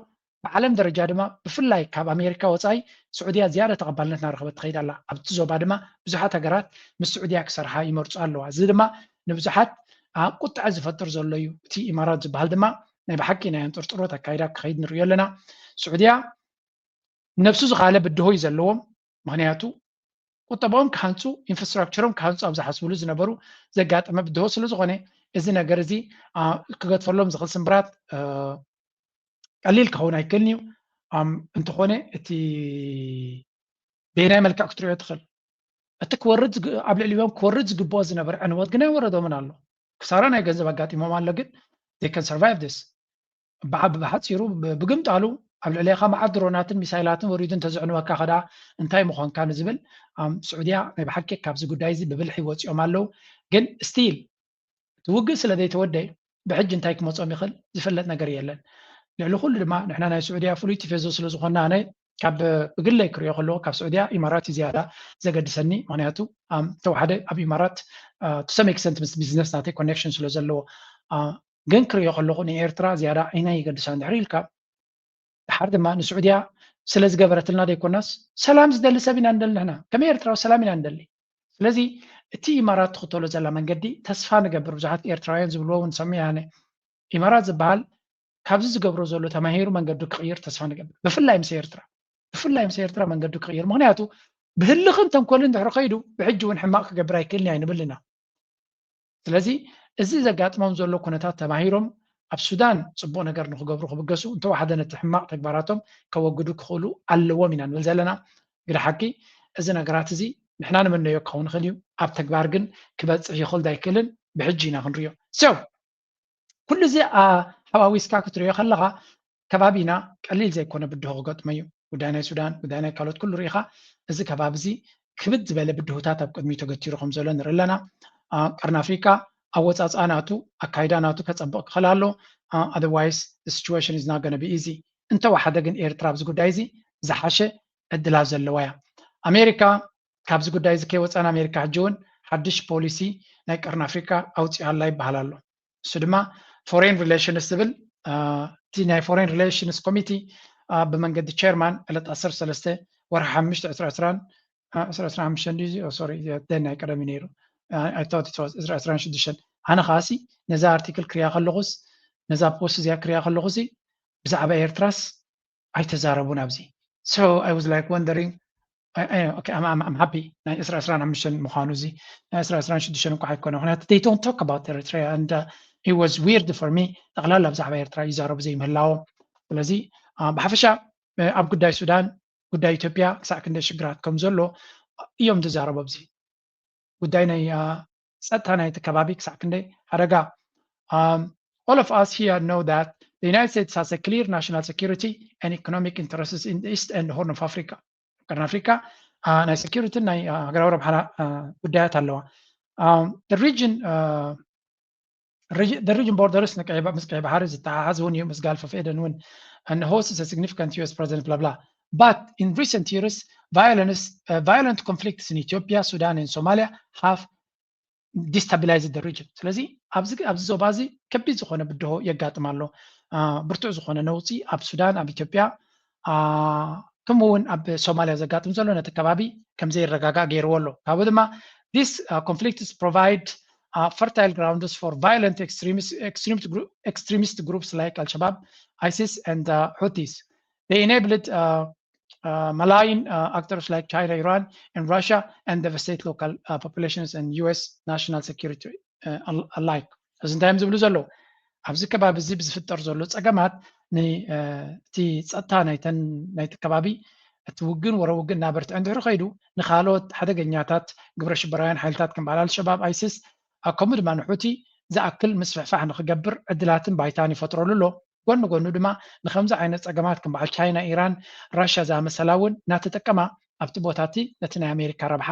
ብዓለም ደረጃ ድማ ብፍላይ ካብ ኣሜሪካ ወፃኢ ስዑድያ ዝያዳ ተቐባልነት እናረኸበት ትኸይድ ኣላ። ኣብቲ ዞባ ድማ ብዙሓት ሃገራት ምስ ስዑድያ ክሰርሓ ይመርፁ ኣለዋ። እዚ ድማ ንብዙሓት ቁጥዐ ዝፈጥር ዘሎ እዩ። እቲ ኢማራት ዝበሃል ድማ ናይ ብሓቂ ናይ ኣንጥርጥሮት ኣካይዳ ክኸይድ ንሪኦ ኣለና። ስዑድያ ነብሱ ዝኻለ ብድሆ እዩ ዘለዎም። ምክንያቱ ቁጠባኦም ክሃንፁ ኢንፍራስትራክቸሮም ክሃንፁ ኣብ ዝሓስብሉ ዝነበሩ ዘጋጠመ ብድሆ ስለ ዝኾነ እዚ ነገር እዚ ክገድፈሎም ዝኽእል ስምብራት ቀሊል ክኸውን ኣይክእልን እዩ። እንተኾነ እቲ በየናይ መልክዕ ክትሪኦ ትኽእል እቲ ክወርድ ኣብ ልዕሊኦም ክወርድ ዝግብኦ ዝነበረ ዕንወት ግን ኣይወረዶምን ኣሎ። ክሳራ ናይ ገንዘብ ኣጋጢሞም ኣሎ ግን they can survive this። ብሓፂሩ ብግምጣሉ ኣብ ልዕሌኻ መዓት ድሮናትን ሚሳይላትን ወሪዱ እንተዘዕንወካ ከዳ እንታይ ምኾንካ ንዝብል ስዑድያ ናይ ብሓቂ ካብዚ ጉዳይ እዚ ብብልሒ ወፂኦም ኣለዉ። ግን still እቲ ውግእ ስለ ዘይተወደ ብሕጂ እንታይ ክመፆም ይኽእል ዝፍለጥ ነገር የለን። ልዕሊ ኩሉ ድማ ንሕና ናይ ስዑድያ ፍሉይ ቲፌዞ ስለ ዝኾንና ኣነ ካብ ብግለይ ክሪኦ ከለዎ ካብ ስዑድያ ኢማራት እዩ ዝያዳ ዘገድሰኒ። ምክንያቱ ተወሓደ ኣብ ኢማራት to some extent ምስ ቢዝነስ ናተይ ኮኔክሽን ስለ ዘለዎ፣ ግን ክሪኦ ከለኹ ንኤርትራ ዝያዳ ዓይና ይገድሳ። እንድሕር ኢልካ ድሓር ድማ ንስዑድያ ስለ ዝገበረትልና ዘይኮናስ ሰላም ዝደሊ ሰብ ኢና ንደሊ ንሕና። ከመይ ኤርትራዊ ሰላም ኢና ንደሊ። ስለዚ እቲ ኢማራት ትኽተሎ ዘላ መንገዲ ተስፋ ንገብር። ብዙሓት ኤርትራውያን ዝብልዎ እውን ሰሚዐ ኣነ። ኢማራት ዝበሃል ካብዚ ዝገብሮ ዘሎ ተማሂሩ መንገዱ ክቕይር ተስፋ ንገብር። ብፍላይ ምስ ኤርትራ፣ ብፍላይ ምስ ኤርትራ መንገዱ ክቕይር። ምክንያቱ ብህልኽን ተንኮልን ድሕሪ ከይዱ ብሕጂ እውን ሕማቕ ክገብር ኣይክእልን ኣይንብል ኢና። ስለዚ እዚ ዘጋጥሞም ዘሎ ኩነታት ተማሂሮም ኣብ ሱዳን ፅቡቕ ነገር ንክገብሩ ክብገሱ፣ እንተወሓደ ነቲ ሕማቕ ተግባራቶም ከወግዱ ክኽእሉ ኣለዎም ኢና ንብል ዘለና። ግደ ሓቂ እዚ ነገራት እዚ ንሕና ንመነዮ ክኸውን ይኽእል እዩ፣ ኣብ ተግባር ግን ክበፅሕ ይኽእል ዶ ኣይክእልን ብሕጂ ኢና ክንሪኦ። So ኩሉ እዚ ሓዋዊስካ ክትሪኦ ከለኻ ከባቢና ቀሊል ዘይኮነ ብድሆ ክገጥሞ እዩ። ጉዳይ ናይ ሱዳን፣ ጉዳይ ናይ ካልኦት ኩሉ ርኢኻ እዚ ከባቢ እዚ ክብድ ዝበለ ብድሆታት ኣብ ቅድሚኡ ተገቲሩ ከም ዘሎ ንርኢ ኣለና። ቀርኒ ኣፍሪካ ኣወፃፅኣ ናቱ ኣካይዳ ናቱ ከፀብቕ ክኽእል ኣሎ። Otherwise situation is not gonna be easy። እንተወሓደ ግን ኤርትራ ኣብዚ ጉዳይ እዚ ዝሓሸ ዕድላት ዘለዋ እያ። ኣሜሪካ ካብዚ ጉዳይ እዚ ከይወፀና ኣሜሪካ ሕጂ እውን ሓድሽ ፖሊሲ ናይ ቀርኒ ኣፍሪካ ኣውፂኣ ኣላ ይበሃል ኣሎ። እሱ ድማ ፎሬን ሪሌሽንስ ዝብል እቲ ናይ ፎሬን ሪሌሽንስ ኮሚቲ ብመንገዲ ቸርማን ዕለት ዓሰርተ ሰለስተ ወርሒ ሓሙሽተ ዕስራ ዕስራን ዕስራ ዕስራን ሓሙሽተን ድዩ? ሶሪ ደናይ ቀደም እዩ ነይሩ። ዕስራ ዕስራን ሽዱሽተን ኣነ ከዓሲ ነዛ ኣርቲክል ክሪያ ከለኹስ ነዛ ፖስት እዚኣ ክሪያ ከለኹሲ ብዛዕባ ኤርትራስ ኣይተዛረቡን ኣብዚ። So I was like wondering okay, I'm, I'm, I'm happy ናይ ዕስራ ዕስራን ሓሙሽተን ምዃኑ እዚ ናይ ዕስራ ዕስራን ሽዱሽተን እንኳ ኣይኮነ። ምክንያቱ they don't talk about Eritrea and uh, it was weird for me። ጠቕላላ ብዛዕባ ኤርትራ ይዛረቡ ዘይምህላዎም። ስለዚ ብሓፈሻ ኣብ ጉዳይ ሱዳን፣ ጉዳይ ኢትዮጵያ ክሳዕ ክንደይ ሽግራት ከም ዘሎ እዮም ዝዛረቡ ኣብዚ ጉዳይ ናይ ጸጥታ ናይቲ ከባቢ ክሳዕ ክንደይ ሓደጋ። All of us here know that the United States has a clear national security and economic interests in the East and Horn of Africa. ቀርኒ ኣፍሪካ ናይ ሴኪሪቲን ናይ ሃገራዊ ረብሓና ጉዳያት ኣለዋ። The region borders ምስ ቀይ ባሕሪ ዝተሓሓዝ እውን እዩ፣ ምስ ጋልፍ ኦፍ ኤደን እውን፣ and hosts a significant U S presence blah blah. But in recent years violence, violent conflicts in Ethiopia, Sudan and Somalia have destabilized the region. ስለዚ ኣብዚ ዞባ እዚ ከቢድ ዝኾነ ብድሆ የጋጥም ኣሎ። ብርቱዕ ዝኾነ ነውፂ ኣብ ሱዳን፣ ኣብ ኢትዮጵያ ከምኡ እውን ኣብ ሶማልያ ዘጋጥም ዘሎ ነቲ ከባቢ ከም ዘይረጋጋእ ገይርዎ ኣሎ። ካብኡ ድማ these conflicts provide fertile grounds for violent extremist groups like Al-Shabaab, ISIS and Houthis. They enabled malign actors like China, Iran and Russia and devastate local populations and U S national security alike. እዚ እንታይ እዮም ዝብሉ ዘለዉ? ኣብዚ ከባቢ እዚ ብዝፍጠር ዘሎ ፀገማት ነቲ ፀጥታ ናይቲ ከባቢ እቲ ውግን ወረ ውግን እናበርትዐ እንድሕሪ ከይዱ ንካልኦት ሓደገኛታት ግብረ ሽበራውያን ሓይልታት ከም በዓል ኣልሸባብ፣ ኣይሲስ ከምኡ ድማ ንሑቲ ዝኣክል ምስፍሕፋሕ ንክገብር ዕድላትን ባይታን ይፈጥረሉ ኣሎ። ጎኒ ጎኑ ድማ ንከምዚ ዓይነት ፀገማት ከም በዓል ቻይና፣ ኢራን፣ ራሽያ ዝኣመሰላ እውን እናተጠቀማ ኣብቲ ቦታ እቲ ነቲ ናይ ኣሜሪካ ረብሓ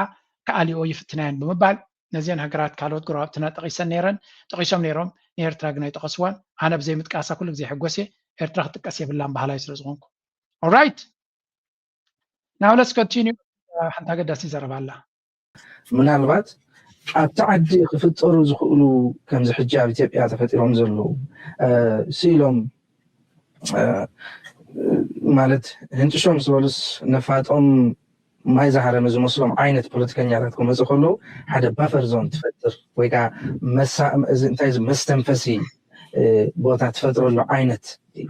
ክኣልይኦ ይፍትና እየን ብምባል ነዚአን ሃገራት ካልኦት ጎረባብትና ጠቒሰን ነይረን፣ ጠቒሶም ነይሮም። ንኤርትራ ግን ኣይጠቐስዋን። ኣነ ብዘይ ምጥቃሳ ኩሉ ግዜ ይሕጎስ እየ። ኤርትራ ክትጥቀስ የብላን በሃላይ ስለ ዝኾንኩ። Alright now let's continue። ሓንቲ ኣገዳሲ ዘረባ ኣላ። ምናልባት ኣብቲ ዓዲ ክፍጠሩ ዝኽእሉ ከምዚ ሕጂ ኣብ ኢትዮጵያ ተፈጢሮም ዘለዉ ስኢሎም ማለት ህንጭሾም ዝበሉስ ነፋጦም ማይ ዝሃረመ ዝመስሎም ዓይነት ፖለቲከኛታት ክመፁ ከለዉ ሓደ ባፈር ዞን ትፈጥር ወይ ከዓ እንታይ መስተንፈሲ ቦታ ትፈጥረሉ ዓይነት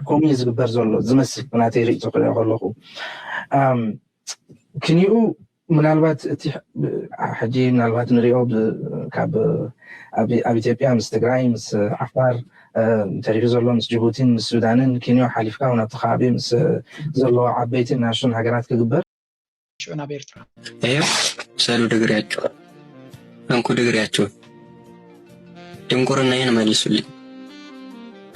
ከምኡ እዩ ዝግበር ዘሎ ዝመስል ብናተይ ርእቶ ክሪኦ ከለኹ። ክንኡ ምናልባት እቲ ሕጂ ምናልባት ንሪኦ ካብ ኣብ ኢትዮጵያ ምስ ትግራይ ምስ ዓፋር ተሪፉ ዘሎ ምስ ጅቡቲን ምስ ሱዳንን ክንዮ ሓሊፍካ እውን ኣብቲ ከባቢ ምስ ዘለዎ ዓበይትን ናሹን ሃገራት ክግበር ሽዑ ናብ ኤርትራ። ይሄው ውሰዱ ድግሪያችሁ፣ እንኩ ድግሪያችሁ። ድንቁርናዬን መልሱልኝ።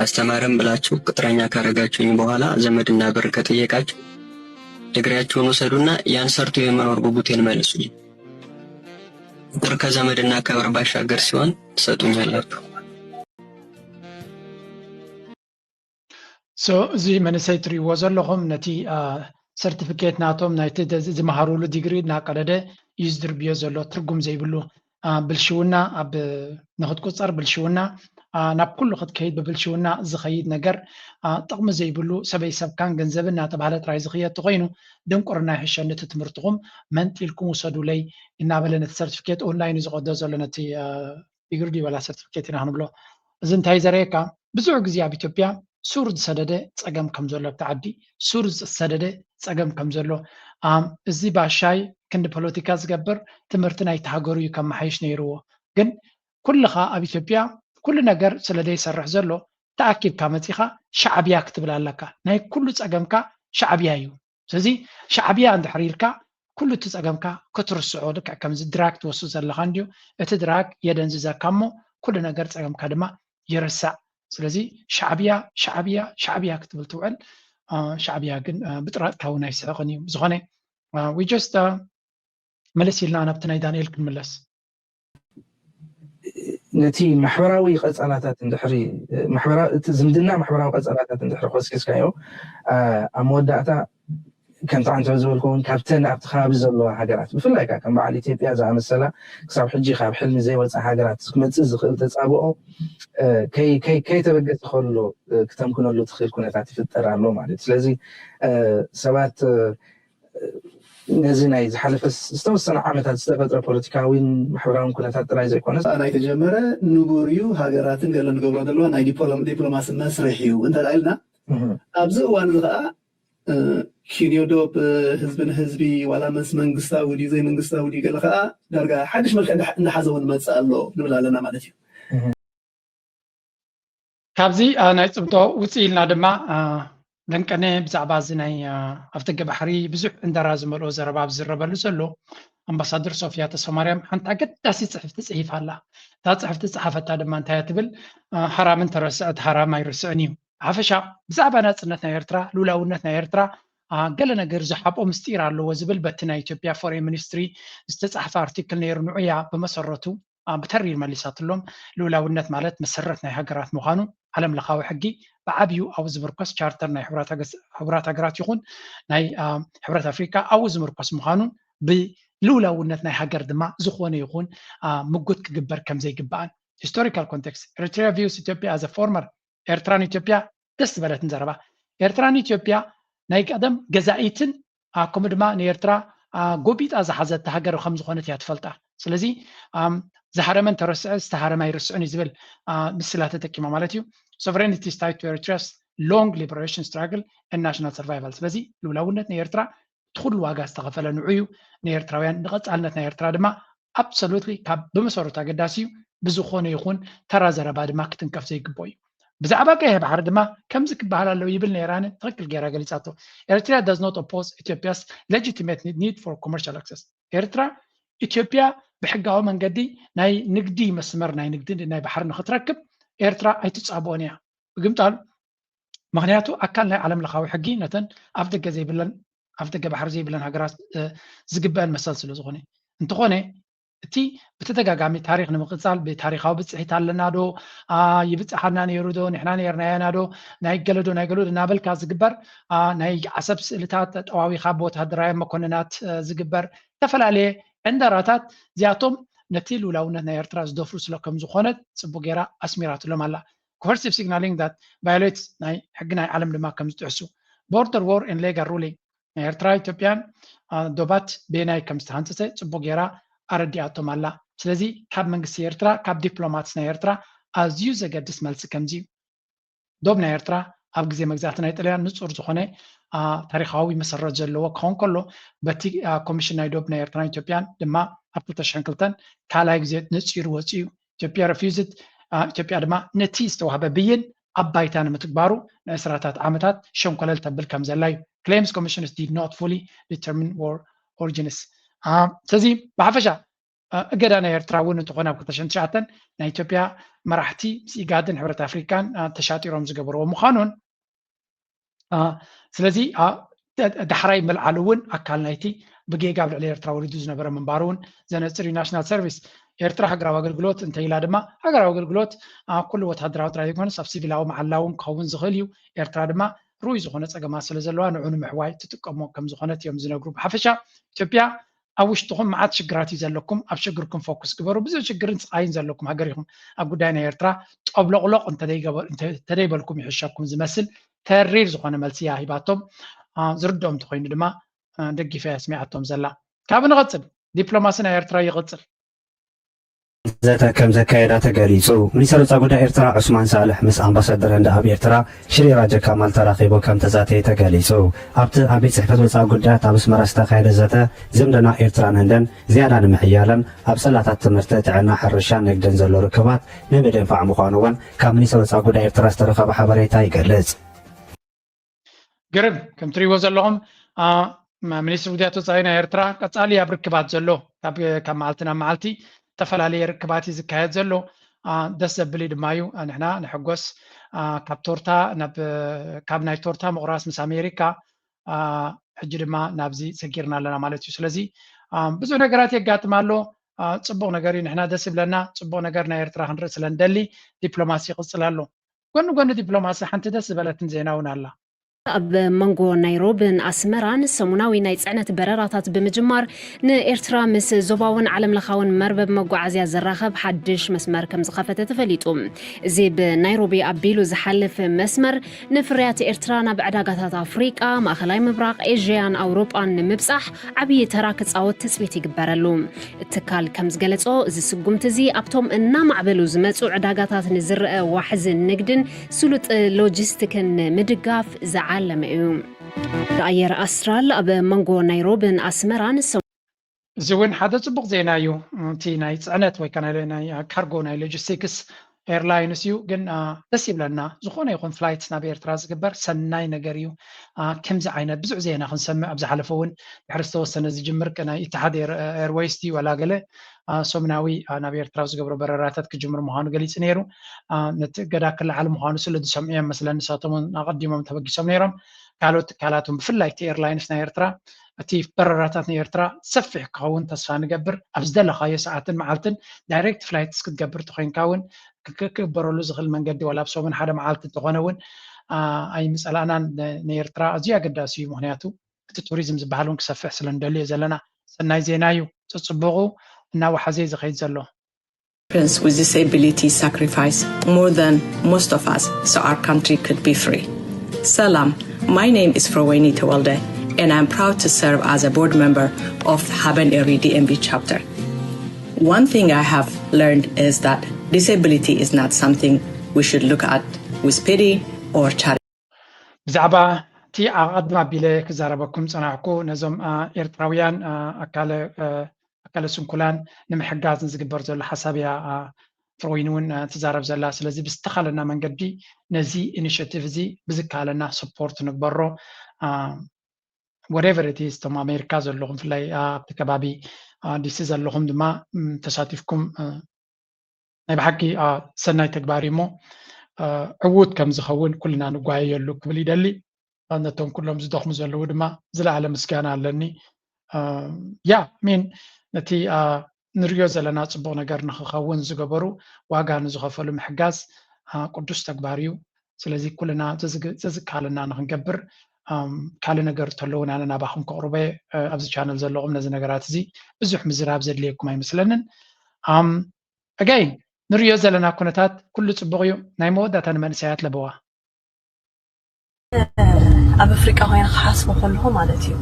አስተማረን ብላችሁ ቅጥረኛ ካረጋችሁኝ በኋላ ዘመድና ብር ከጠየቃችሁ ድግሪያችሁን ውሰዱና ያን ሰርቶ የመኖር ጉጉቴን መልሱልኝ። ፍቅር ከዘመድና ከብር ባሻገር ሲሆን ትሰጡኛላችሁ። So እዚ መንእሰይ ትሪእዎ ዘለኹም ነቲ ሰርቲፊኬት ናቶም ናይቲ ዝመሃሩሉ ዲግሪ እናቀደደ እዩ ዝድርብዮ ዘሎ። ትርጉም ዘይብሉ ብልሽውና ኣብ ንክትቁፀር ብልሽውና ናብ ኩሉ ክትከይድ ብብልሽውና ዝኸይድ ነገር ጥቕሚ ዘይብሉ ሰበይ ሰብካን ገንዘብን እናተባህለ ጥራይ ዝኽየድ ተኮይኑ ድንቁርና ይሕሸኒ እቲ ትምህርትኹም መንጢልኩም ውሰዱለይ እናበለ ነቲ ሰርቲፊኬት ኦንላይን እዩ ዝቐዶ ዘሎ ነቲ ዲግሪ ድዩ ዋላ ሰርቲፊኬት ኢና ክንብሎ። እዚ እንታይ ዘርእየካ? ብዙሕ ግዜ ኣብ ኢትዮጵያ ሱር ዝሰደደ ፀገም ከም ዘሎ ኣብቲ ዓዲ ሱር ዝሰደደ ፀገም ከም ዘሎ እዚ ባሻይ ክንዲ ፖለቲካ ዝገብር ትምህርቲ ናይቲ ሃገሩ እዩ ከመሓይሽ ነይርዎ። ግን ኩልኻ ኣብ ኢትዮጵያ ኩሉ ነገር ስለ ዘይሰርሕ ዘሎ ተኣኪብካ መፂኻ ሻዕብያ ክትብል ኣለካ። ናይ ኩሉ ፀገምካ ሻዕብያ እዩ። ስለዚ ሻዕብያ እንድሕር ኢልካ ኩሉ እቲ ፀገምካ ክትርስዖ ልክዕ ከምዚ ድራግ ትወስድ ዘለኻ እንድዩ። እቲ ድራግ የደንዝዘካ እሞ ኩሉ ነገር ፀገምካ ድማ ይርሳዕ። ስለዚ ሻዕብያ ሻዕብያ ሻዕብያ ክትብል ትውዕል። ሻዕብያ ግን ብጥራጥካ እውን ኣይስሕቕን እዩ። ብዝኾነ we just መለስ ኢልና ናብቲ ናይ ዳንኤል ክንምለስ። ነቲ ማሕበራዊ ቀፃላታት እንድሕሪ እቲ ዝምድና ማሕበራዊ ቀፃላታት እንድሕሪ ኮስኪስካዮ ኣብ መወዳእታ ከምቲ ዓንተ ዝበልኩ እውን ካብተን ኣብቲ ከባቢ ዘለዋ ሃገራት ብፍላይ ከዓ ከም በዓል ኢትዮጵያ ዝኣመሰላ ክሳብ ሕጂ ካብ ሕልሚ ዘይወፃ ሃገራት ክመፅእ ዝኽእል ተፃብኦ ከይተበገሰ ከሎ ክተምክነሉ ትኽእል ኩነታት ይፍጠር ኣሎ ማለት እዩ። ስለዚ ሰባት ነዚ ናይ ዝሓለፈ ዝተወሰነ ዓመታት ዝተፈጥረ ፖለቲካዊን ማሕበራዊን ኩነታት ጥራይ ዘይኮነ ናይ ተጀመረ ንቡር እዩ። ሃገራትን ገለ ንገብሮ ዘለዋ ናይ ዲፕሎማሲ መስርሕ እዩ እንተ ኢልና ኣብዚ እዋን እዚ ከዓ ኪንዮ ዶብ ህዝቢ ንህዝቢ ዋላ መስ መንግስታዊ ድዩ ዘይመንግስታዊ ድዩ ገለ ከዓ ዳርጋ ሓድሽ መልክዕ እንዳሓዘ እውን መፅእ ኣሎ ንብል ኣለና ማለት እዩ። ካብዚ ናይ ፅምዶ ውፅእ ኢልና ድማ ደንቀነ ብዛዕባ እዚ ናይ ኣፍደገ ባሕሪ ብዙሕ እንደራ ዝመልኦ ዘረባ ኣብ ዝዝረበሉ ዘሎ ኣምባሳደር ሶፊያ ተስፋማርያም ሓንቲ ኣገዳሲ ፅሕፍቲ ፅሒፋ ኣላ። እታ ፅሕፍቲ ፀሓፈታ ድማ እንታይ እያ ትብል? ሓራምን ተረስዐ እቲ ሓራም ኣይርስዕን እዩ። ሓፈሻ ብዛዕባ ናፅነት ናይ ኤርትራ ልውላውነት ናይ ኤርትራ ገለ ነገር ዝሓቦ ምስጢር ኣለዎ ዝብል በቲ ናይ ኢትዮጵያ ፎሬን ሚኒስትሪ ዝተፃሕፈ ኣርቲክል ነይሩ። ንዑያ ብመሰረቱ ብተሪር መሊሳትሎም። ልኡላውነት ማለት መሰረት ናይ ሃገራት ምዃኑ ዓለም ለኻዊ ሕጊ ብዓብዩ ኣብኡ ዝምርኮስ ቻርተር ናይ ሕቡራት ሃገራት ይኹን ናይ ሕብረት ኣፍሪካ ኣብኡ ዝምርኮስ ምዃኑን ብልኡላውነት ናይ ሃገር ድማ ዝኾነ ይኹን ምጉት ክግበር ከም ዘይግባእን። Historical context: Eritrea views Ethiopia as a former ኤርትራን ኢትዮጵያ ደስ ዝበለትን ዘረባ። ኤርትራን ኢትዮጵያ ናይ ቀደም ገዛኢትን ከምኡ ድማ ንኤርትራ ጎቢጣ ዝሓዘት ሃገር ከም ዝኾነት እያ ትፈልጣ። ስለዚ ዝሃረመን ተረስዐ ዝተሃረመ ኣይርስዕን እዩ ዝብል ምስላ ተጠቂማ ማለት እዩ። Sovereignty is tied to Eritrea's long liberation struggle and national survival። ስለዚ ልውላውነት ናይ ኤርትራ እቲ ኩሉ ዋጋ ዝተኸፈለ ንዑ እዩ። ንኤርትራውያን ንቐፃልነት ናይ ኤርትራ ድማ absolutely ካብ ብመሰረቱ ኣገዳሲ እዩ። ብዝኾነ ይኹን ተራ ዘረባ ድማ ክትንከፍ ዘይግቦ እዩ። ብዛዕባ ቀይሕ ባሕሪ ድማ ከምዚ ክበሃል ኣለዎ ይብል ነይራን ትኽክል ገይራ ገሊፃቶ። Eritrea does not oppose Ethiopia's legitimate need for commercial access። ኤርትራ ኢትዮጵያ ብሕጋዊ መንገዲ ናይ ንግዲ መስመር ናይ ንግዲ ናይ ባሕሪ ንክትረክብ ኤርትራ ኣይትፃብኦን እያ። ብግምጣሉ ምክንያቱ ኣካል ናይ ዓለም ለኻዊ ሕጊ ነተን ኣፍደገ ዘይብለን ኣፍደገ ባሕሪ ዘይብለን ሃገራት ዝግበአን መሰል ስለ ዝኾነ። እንተኾነ እቲ ብተደጋጋሚ ታሪክ ንምቅፃል ብታሪካዊ ብፅሒት ኣለና ዶ ይብፅሓና ነይሩ ዶ ንሕና ነርናያና ዶ ናይ ገለዶ ናይ ገለዶ እናበልካ ዝግበር ናይ ዓሰብ ስእልታት ጠዋዊካ ብወታደራዊ መኮንናት ዝግበር ዝተፈላለየ ዕንደራታት እዚኣቶም ነቲ ልውላውነት ናይ ኤርትራ ዝደፍሩ ስለ ከም ዝኾነ ፅቡቅ ገይራ ኣስሚራትሎም ኣላ። Coercive signaling that violates ናይ ሕጊ ናይ ዓለም ድማ ከም ዝጥሕሱ። Border war and legal ruling ናይ ኤርትራ ኢትዮጵያን ዶባት ቤናይ ከም ዝተሃንፀሰ ፅቡቅ ገይራ ኣረዲኣቶም ኣላ። ስለዚ ካብ መንግስቲ ኤርትራ ካብ ዲፕሎማትስ ናይ ኤርትራ ኣዝዩ ዘገድስ መልሲ ከምዚ እዩ። ዶብ ናይ ኤርትራ ኣብ ግዜ መግዛእቲ ናይ ጥልያን ንፁር ዝኾነ ታሪካዊ መሰረት ዘለዎ ክኸውን ከሎ በቲ ኮሚሽን ናይ ዶብ ናይ ኤርትራን ኢትዮጵያን ድማ ኣብ ክልተ ሽሕን ክልተን ካልኣይ ግዜ ነፂሩ ወፂኡ። ኢትዮጵያ refused ኢትዮጵያ ድማ ነቲ ዝተዋህበ ብይን ኣብ ባይታ ንምትግባሩ ንዕስራታት ዓመታት ሸንኮለል ተብል ከም ዘላ እዩ። Claims commissioners did not fully determine war origins። ስለዚ ብሓፈሻ እገዳ ናይ ኤርትራ እውን እንተኾነ ኣብ ክልተ ሽሕን ትሽዓተን ናይ ኢትዮጵያ መራሕቲ ምስ ኢጋድን ሕብረት ኣፍሪካን ተሻጢሮም ዝገበርዎ ምዃኑን ስለዚ ዳሕራይ ምልዓሉ እውን ኣካል ናይቲ ብጌጋ ኣብ ልዕሊ ኤርትራ ወሪዱ ዝነበረ ምንባሩ እውን ዘነፅር እዩ። ናሽናል ሰርቪስ ኤርትራ ሃገራዊ ኣገልግሎት እንተኢላ ድማ ሃገራዊ ኣገልግሎት ኩሉ ወታደራዊ ጥራይ ዘይኮነስ ኣብ ሲቪላዊ መዓላ እውን ክኸውን ዝኽእል እዩ። ኤርትራ ድማ ርኡይ ዝኾነ ፀገማት ስለ ዘለዋ ንዑ ንምሕዋይ ትጥቀሞ ከም ዝኾነት እዮም ዝነግሩ። ብሓፈሻ ኢትዮጵያ ኣብ ውሽጥኹም መዓት ሽግራት እዩ ዘለኩም። ኣብ ሽግርኩም ፎኩስ ግበሩ። ብዙሕ ሽግርን ስቓይን ዘለኩም ሃገር ኢኹም። ኣብ ጉዳይ ናይ ኤርትራ ጠብሎቕሎቕ እንተደይገበ- እንተ- እንተደይበልኩም ይሕሸኩም ዝመስል ተሪር ዝኾነ መልሲ እያ ሂባቶም። አ፣ ዝርድኦም እንተኾይኑ ድማ አ፣ ደጊፋ እያ ስሚዓቶም ዘላ። ካብ ንቐጽል፣ ዲፕሎማሲ ናይ ኤርትራ ይቕጽል። ዘተ ከም ዘካየዳ ተገሊጹ። ሚኒስተር ወጻኢ ጉዳይ ኤርትራ ዑስማን ሳልሕ ምስ ኣምባሳደር ህንዲ ኣብ ኤርትራ ሽሪ ራጀ ካማል ተራኺቡ ከም ተዛተየ ተገሊጹ። ኣብቲ ኣብ ቤት ጽሕፈት ወጻኢ ጉዳያት ኣብ ኣስመራ ዝተኻየደ ዘተ ዝምድና ኤርትራን ህንድን ዝያዳ ንምሕያልን ኣብ ጽላታት ትምህርቲ፣ ጥዕና፣ ሕርሻን ንግድን ዘሎ ርክባት ንምድንፋዕ ምዃኑ እውን ካብ ሚኒስተር ወጻኢ ጉዳይ ኤርትራ ዝተረኸበ ሓበሬታ ይገልጽ። ግርም ከም ትሪእዎ ዘለኹም አ፣ ማ- ሚኒስትሪ ጉዳያት ወፃኢ ናይ ኤርትራ ቀፃሊ ኣብ ርክባት ዘሎ ካብ ካብ መዓልቲ ናብ መዓልቲ ዝተፈላለየ ርክባት እዩ ዝካየድ ዘሎ። አ፣ ደስ ዘብል እዩ ድማ እዩ። አ፣ ንሕና ንሕጎስ አ፣ ካብ ቶርታ ናብ ካብ ናይ ቶርታ ምቑራስ ምስ ኣሜሪካ አ፣ ሕጂ ድማ ናብዚ ሰጊርና ኣለና ማለት እዩ። ስለዚ አ፣ ብዙሕ ነገራት የጋጥም ኣሎ። አ፣ ፅቡቕ ነገር እዩ። ንሕና ደስ ይብለና። ፅቡቕ ነገር ናይ ኤርትራ ክንርኢ ስለ ንደሊ ዲፕሎማሲ ይቕፅል ኣሎ። ጎኒ ጎኒ ዲፕሎማሲ ሓንቲ ደስ ዝበለትን ዜና እውን ኣላ። ኣብ መንጎ ናይሮብን ኣስመራን ሰሙናዊ ናይ ጽዕነት በረራታት ብምጅማር ንኤርትራ ምስ ዞባውን ዓለም ለኻውን መርበብ መጓዓዝያ ዘራኸብ ሓድሽ መስመር ከም ዝኸፈተ ተፈሊጡ። እዚ ብናይሮቢ ኣቢሉ ዝሓልፍ መስመር ንፍርያት ኤርትራ ናብ ዕዳጋታት ኣፍሪቃ፣ ማእኸላይ ምብራቕ፣ ኤዥያን ኣውሮጳን ንምብጻሕ ዓብዪ ተራ ክጻወት ትጽቢት ይግበረሉ። እቲ ትካል ከም ዝገለጾ፣ እዚ ስጉምቲ እዚ ኣብቶም እናማዕበሉ ዝመጹ ዕዳጋታት ንዝረአ ዋሕዚ ንግድን ስሉጥ ሎጂስቲክን ንምድጋፍ ዝዓለመ እዩ። ኣየር ኣስትራል ኣብ መንጎ ናይሮብን ኣስመራን ሰ- እዚ እውን ሓደ ጽቡቕ ዜና እዩ። እቲ ናይ ጽዕነት ወይ ከዓ ናይ ናይ ካርጎ ናይ ሎጂስቲክስ ኤርላይንስ እዩ። ግን አ፣ ደስ ይብለና። ዝኾነ ይኹን ፍላይት ናብ ኤርትራ ዝግበር ሰናይ ነገር እዩ። አ፣ ከምዚ ዓይነት ብዙሕ ዜና ክንሰምዕ ኣብ ዝሓለፈ እውን ድሕሪ ዝተወሰነ ዝጅምር ቅ- ናይ ኢትሓድ ኤር- ኤርዌይስ ድዩ ዋላ ገለ አ፣ ሰሙናዊ አ፣ ናብ ኤርትራ ዝገብሮ በረራታት ክጅምር ምዃኑ ገሊጹ ነይሩ። አ፣ ነቲ እገዳ ክለዓል ምዃኑ ስለ ዝሰምዑ እዮም መስለኒ ንሳቶም እውን ኣቐዲሞም ተበጊሶም ነይሮም። ካልኦት ትካላት እውን ብፍላይ እቲ ኤርላይንስ ናይ ኤርትራ እቲ በረራታት ንኤርትራ ሰፊሕ ክኸውን ተስፋ ንገብር። ኣብ ዝደለኻዮ ሰዓትን መዓልትን ዳይሬክት ፍላይትስ ክትገብር ተኾይንካ እውን ክክ- ክግበረሉ ዝኽእል መንገዲ ዋላ ኣብ ሰሙን ሓደ መዓልቲ እንተኾነ እውን አ፣ ኣይምጸላእናን። ን- ንኤርትራ ኣዝዩ ኣገዳሲ እዩ። ምኽንያቱ እቲ ቱሪዝም ዝበሃል እውን ክሰፍሕ ስለ ንደልዮ ዘለና ሰናይ ዜና እዩ። ጽጽቡቑ እናወሓዘ እዩ ዝኸይድ ዘሎ። With disability sacrifice more than most of us so our country could be free. Salam, my name is Frowayni Tewalde and I'm proud to serve as a board member of Haben Eri D M V chapter. One thing I have learned is that disability is not something we should look at with pity or charity. ብዛዕባ እቲ ኣቐድም ኣቢለ ክዛረበኩም ጸናሕኩ ነዞም አ፣ ኤርትራውያን አ፣ ኣካለ አ፣ ኣካለ ስንኩላን ንምሕጋዝ ንዝግበር ዘሎ ሓሳብ እያ አ፣ ፍሮይን እውን አ፣ ትዛረብ ዘላ። ስለዚ ብዝተኻለና መንገዲ ነዚ ኢኒሽቲቭ እዚ ብዝከኣለና ሰፖርት ንግበሮ። አ፣ whatever it is እቶም ኣሜሪካ ዘለኹም ብፍላይ አ፣ ኣብቲ ከባቢ አ፣ ዲሲ ዘለኹም ድማ ም፣ ተሳቲፍኩም አ፣ ናይ ብሓቂ አ፣ ሰናይ ተግባር እዩ እሞ አ፣ ዕዉት ከም ዝኸውን ኩልና ንጓየየሉ ክብል ይደሊ። አ፣ ነቶም ኩሎም ዝደኽሙ ዘለዉ ድማ ዝለዓለ ምስጋና ኣለኒ። አ፣ ያ ሚን ነቲ አ፣ ንሪኦ ዘለና ጽቡቕ ነገር ንክኸውን ዝገበሩ ዋጋ ንዝኸፈሉ ምሕጋዝ አ፣ ቅዱስ ተግባር እዩ። ስለዚ ኩልና ዘዝግ- ዘዝከኣለና ንክንገብር ኣም፣ ካልእ ነገር እንተሎ እውን ኣነ ናባኹም ከቕርቦ እየ። አ፣ ኣብዚ ቻነል ዘለኹም ነዚ ነገራት እዚ ብዙሕ ምዝራብ ዘድልየኩም ኣይመስለንን። ኣም፣ ኣጋይን ንሪኦ ዘለና ኩነታት ኩሉ ጽቡቕ እዩ። ናይ መወዳእታ ንመንእሰያት ለበዋ። ኣብ ኣፍሪቃ ኮይነ ክሓስቦ ከለኹ ማለት እዩ፣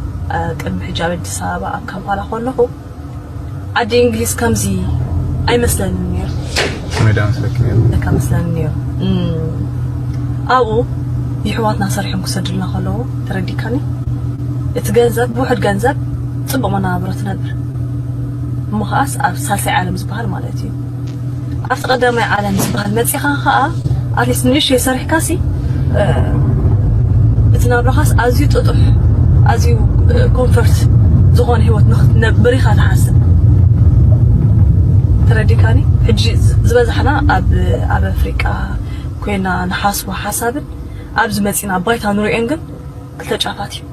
ቅድሚ ሕጂ ኣብ ኣዲስ ኣበባ ኣብ ካምፓላ ከለኹ ዓዲ እንግሊዝ ከምዚ ኣይመስለንን ነይሩ። ከመይ ደኣ መስለኪ ነይሩ? ለካ መስለኒ ነይሩ። እም፣ ኣብኡ የሕዋትና ሰሪሖም ክሰዱልና ከለዉ ተረዲካኒ፣ እቲ ገንዘብ ብውሑድ ገንዘብ ጽቡቕ መነባብሮ ትነብር። እሞ ከኣስ ኣብ ሳልሳይ ዓለም ዝበሃል ማለት እዩ። ኣብቲ ቀዳማይ ዓለም ዝበሃል መጺኻ ከኣ ኣትሊስት ንእሽተይ ሰሪሕካሲ፣ እ፣ እቲ ናብራኻስ ኣዝዩ ጥጡሕ፣ ኣዝዩ፣ እ፣ ኮምፈርት ዝኾነ ህይወት ንኽትነብር ኢኻ ትሓስብ። ተረዲካኒ? ሕጂ ዝ- ዝበዛሕና ኣብ ኣብ ኣፍሪቃ ኮይና ንሓስቦ ሓሳብን ኣብዚ መጺና ኣብ ባይታ ንሪኦን ግን ክልተ ጫፋት እዩ።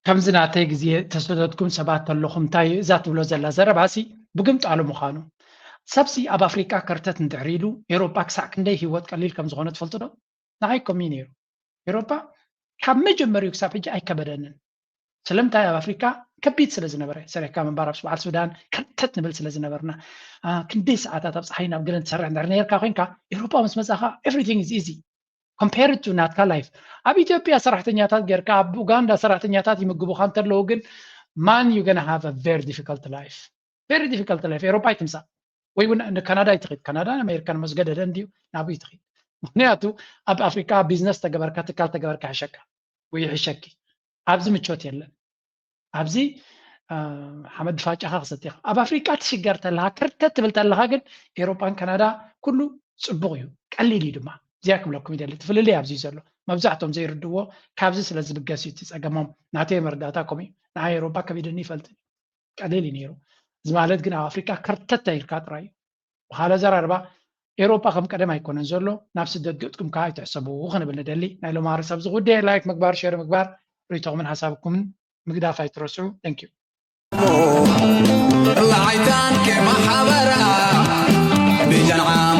ከምዚ ናተይ ግዜ ተሰደድኩም ሰባት ተለኹም እንታይ እዛ ትብሎ ዘላ ዘረባሲ ብግምጣሉ ምዃኑ። ሰብሲ ኣብ ኣፍሪቃ ከርተት እንድሕር ኢሉ ኤውሮጳ ክሳዕ ክንደይ ህይወት ቀሊል ከም ዝኾነ ትፈልጡ ዶ? ንዓይ ከምኡ እዩ ነይሩ። ኤሮፓ ካብ መጀመሪኡ ክሳብ ሕጂ ኣይከበደንን። ስለምንታይ? ኣብ ኣፍሪካ ከቢድ ስለ ዝነበረ፣ ሰሪሕካ ምንባር ኣብ በዓል ሱዳን ከርተት ንብል ስለ ዝነበርና፣ ክንደይ ሰዓታት ኣብ ፀሓይ ናብ ገለን ትሰርሕ እንድሕር ነርካ ኮይንካ፣ ኤሮፓ ምስ መፃኻ everything is easy compared to ናትካ life። ኣብ ኢትዮጵያ ሰራሕተኛታት ጌርካ ኣብ ኡጋንዳ ሰራሕተኛታት ይምግቡካ እንተለዉ ግን man you gonna have a very difficult life, very difficult life። ኤሮፓ ኣይትምፃእ ወይ እውን ንካናዳ ይትኽድ። ካናዳ ኣሜሪካ ንመስገደደ እንድዩ ናብኡ ይትኽድ። ምክንያቱ ኣብ ኣፍሪካ ቢዝነስ ተገበርካ ትካል ተገበርካ ይሕሸካ ወይ ይሕሸኪ። ኣብዚ ምቾት የለን። ኣብዚ ሓመድ ፋጫኻ ክሰትኻ ኣብ ኣፍሪቃ ትሽገር ተለኻ ክርተት ትብል ተለኻ ግን ኤሮጳን ካናዳ ኩሉ ፅቡቕ እዩ፣ ቀሊል እዩ ድማ። እዚኣ ክብለኩም ይደሊ። ትፍልልይ ኣብዚ እዩ ዘሎ። መብዛሕቶም ዘይርድዎ ካብዚ ስለ ዝብገስ እዩ እቲ ፀገሞም። ናተይ መረዳእታ ከምኡ እዩ። ንዓይ ኤሮጳ ከቢድኒ ይፈልጥ እዩ፣ ቀሊል እዩ ነይሩ። እዚ ማለት ግን ኣብ ኣፍሪቃ ከርተት ኢልካ ጥራይ እዩ። ብካለ ዘራርባ ኤሮጳ ከም ቀደም ኣይኮነን ዘሎ። ናብ ስደት ገጥኩም ከዓ ኣይትሕሰቡ ክንብል ንደሊ። ናይ ሎማሪ ኣብዚ ጉዳይ ላይክ ምግባር፣ ሼር ምግባር፣ ርእይቶኹምን ሓሳብኩምን ምግዳፍ ኣይትረስዑ። Thank you። ላይታን ከማሓበራ ብጀንዓም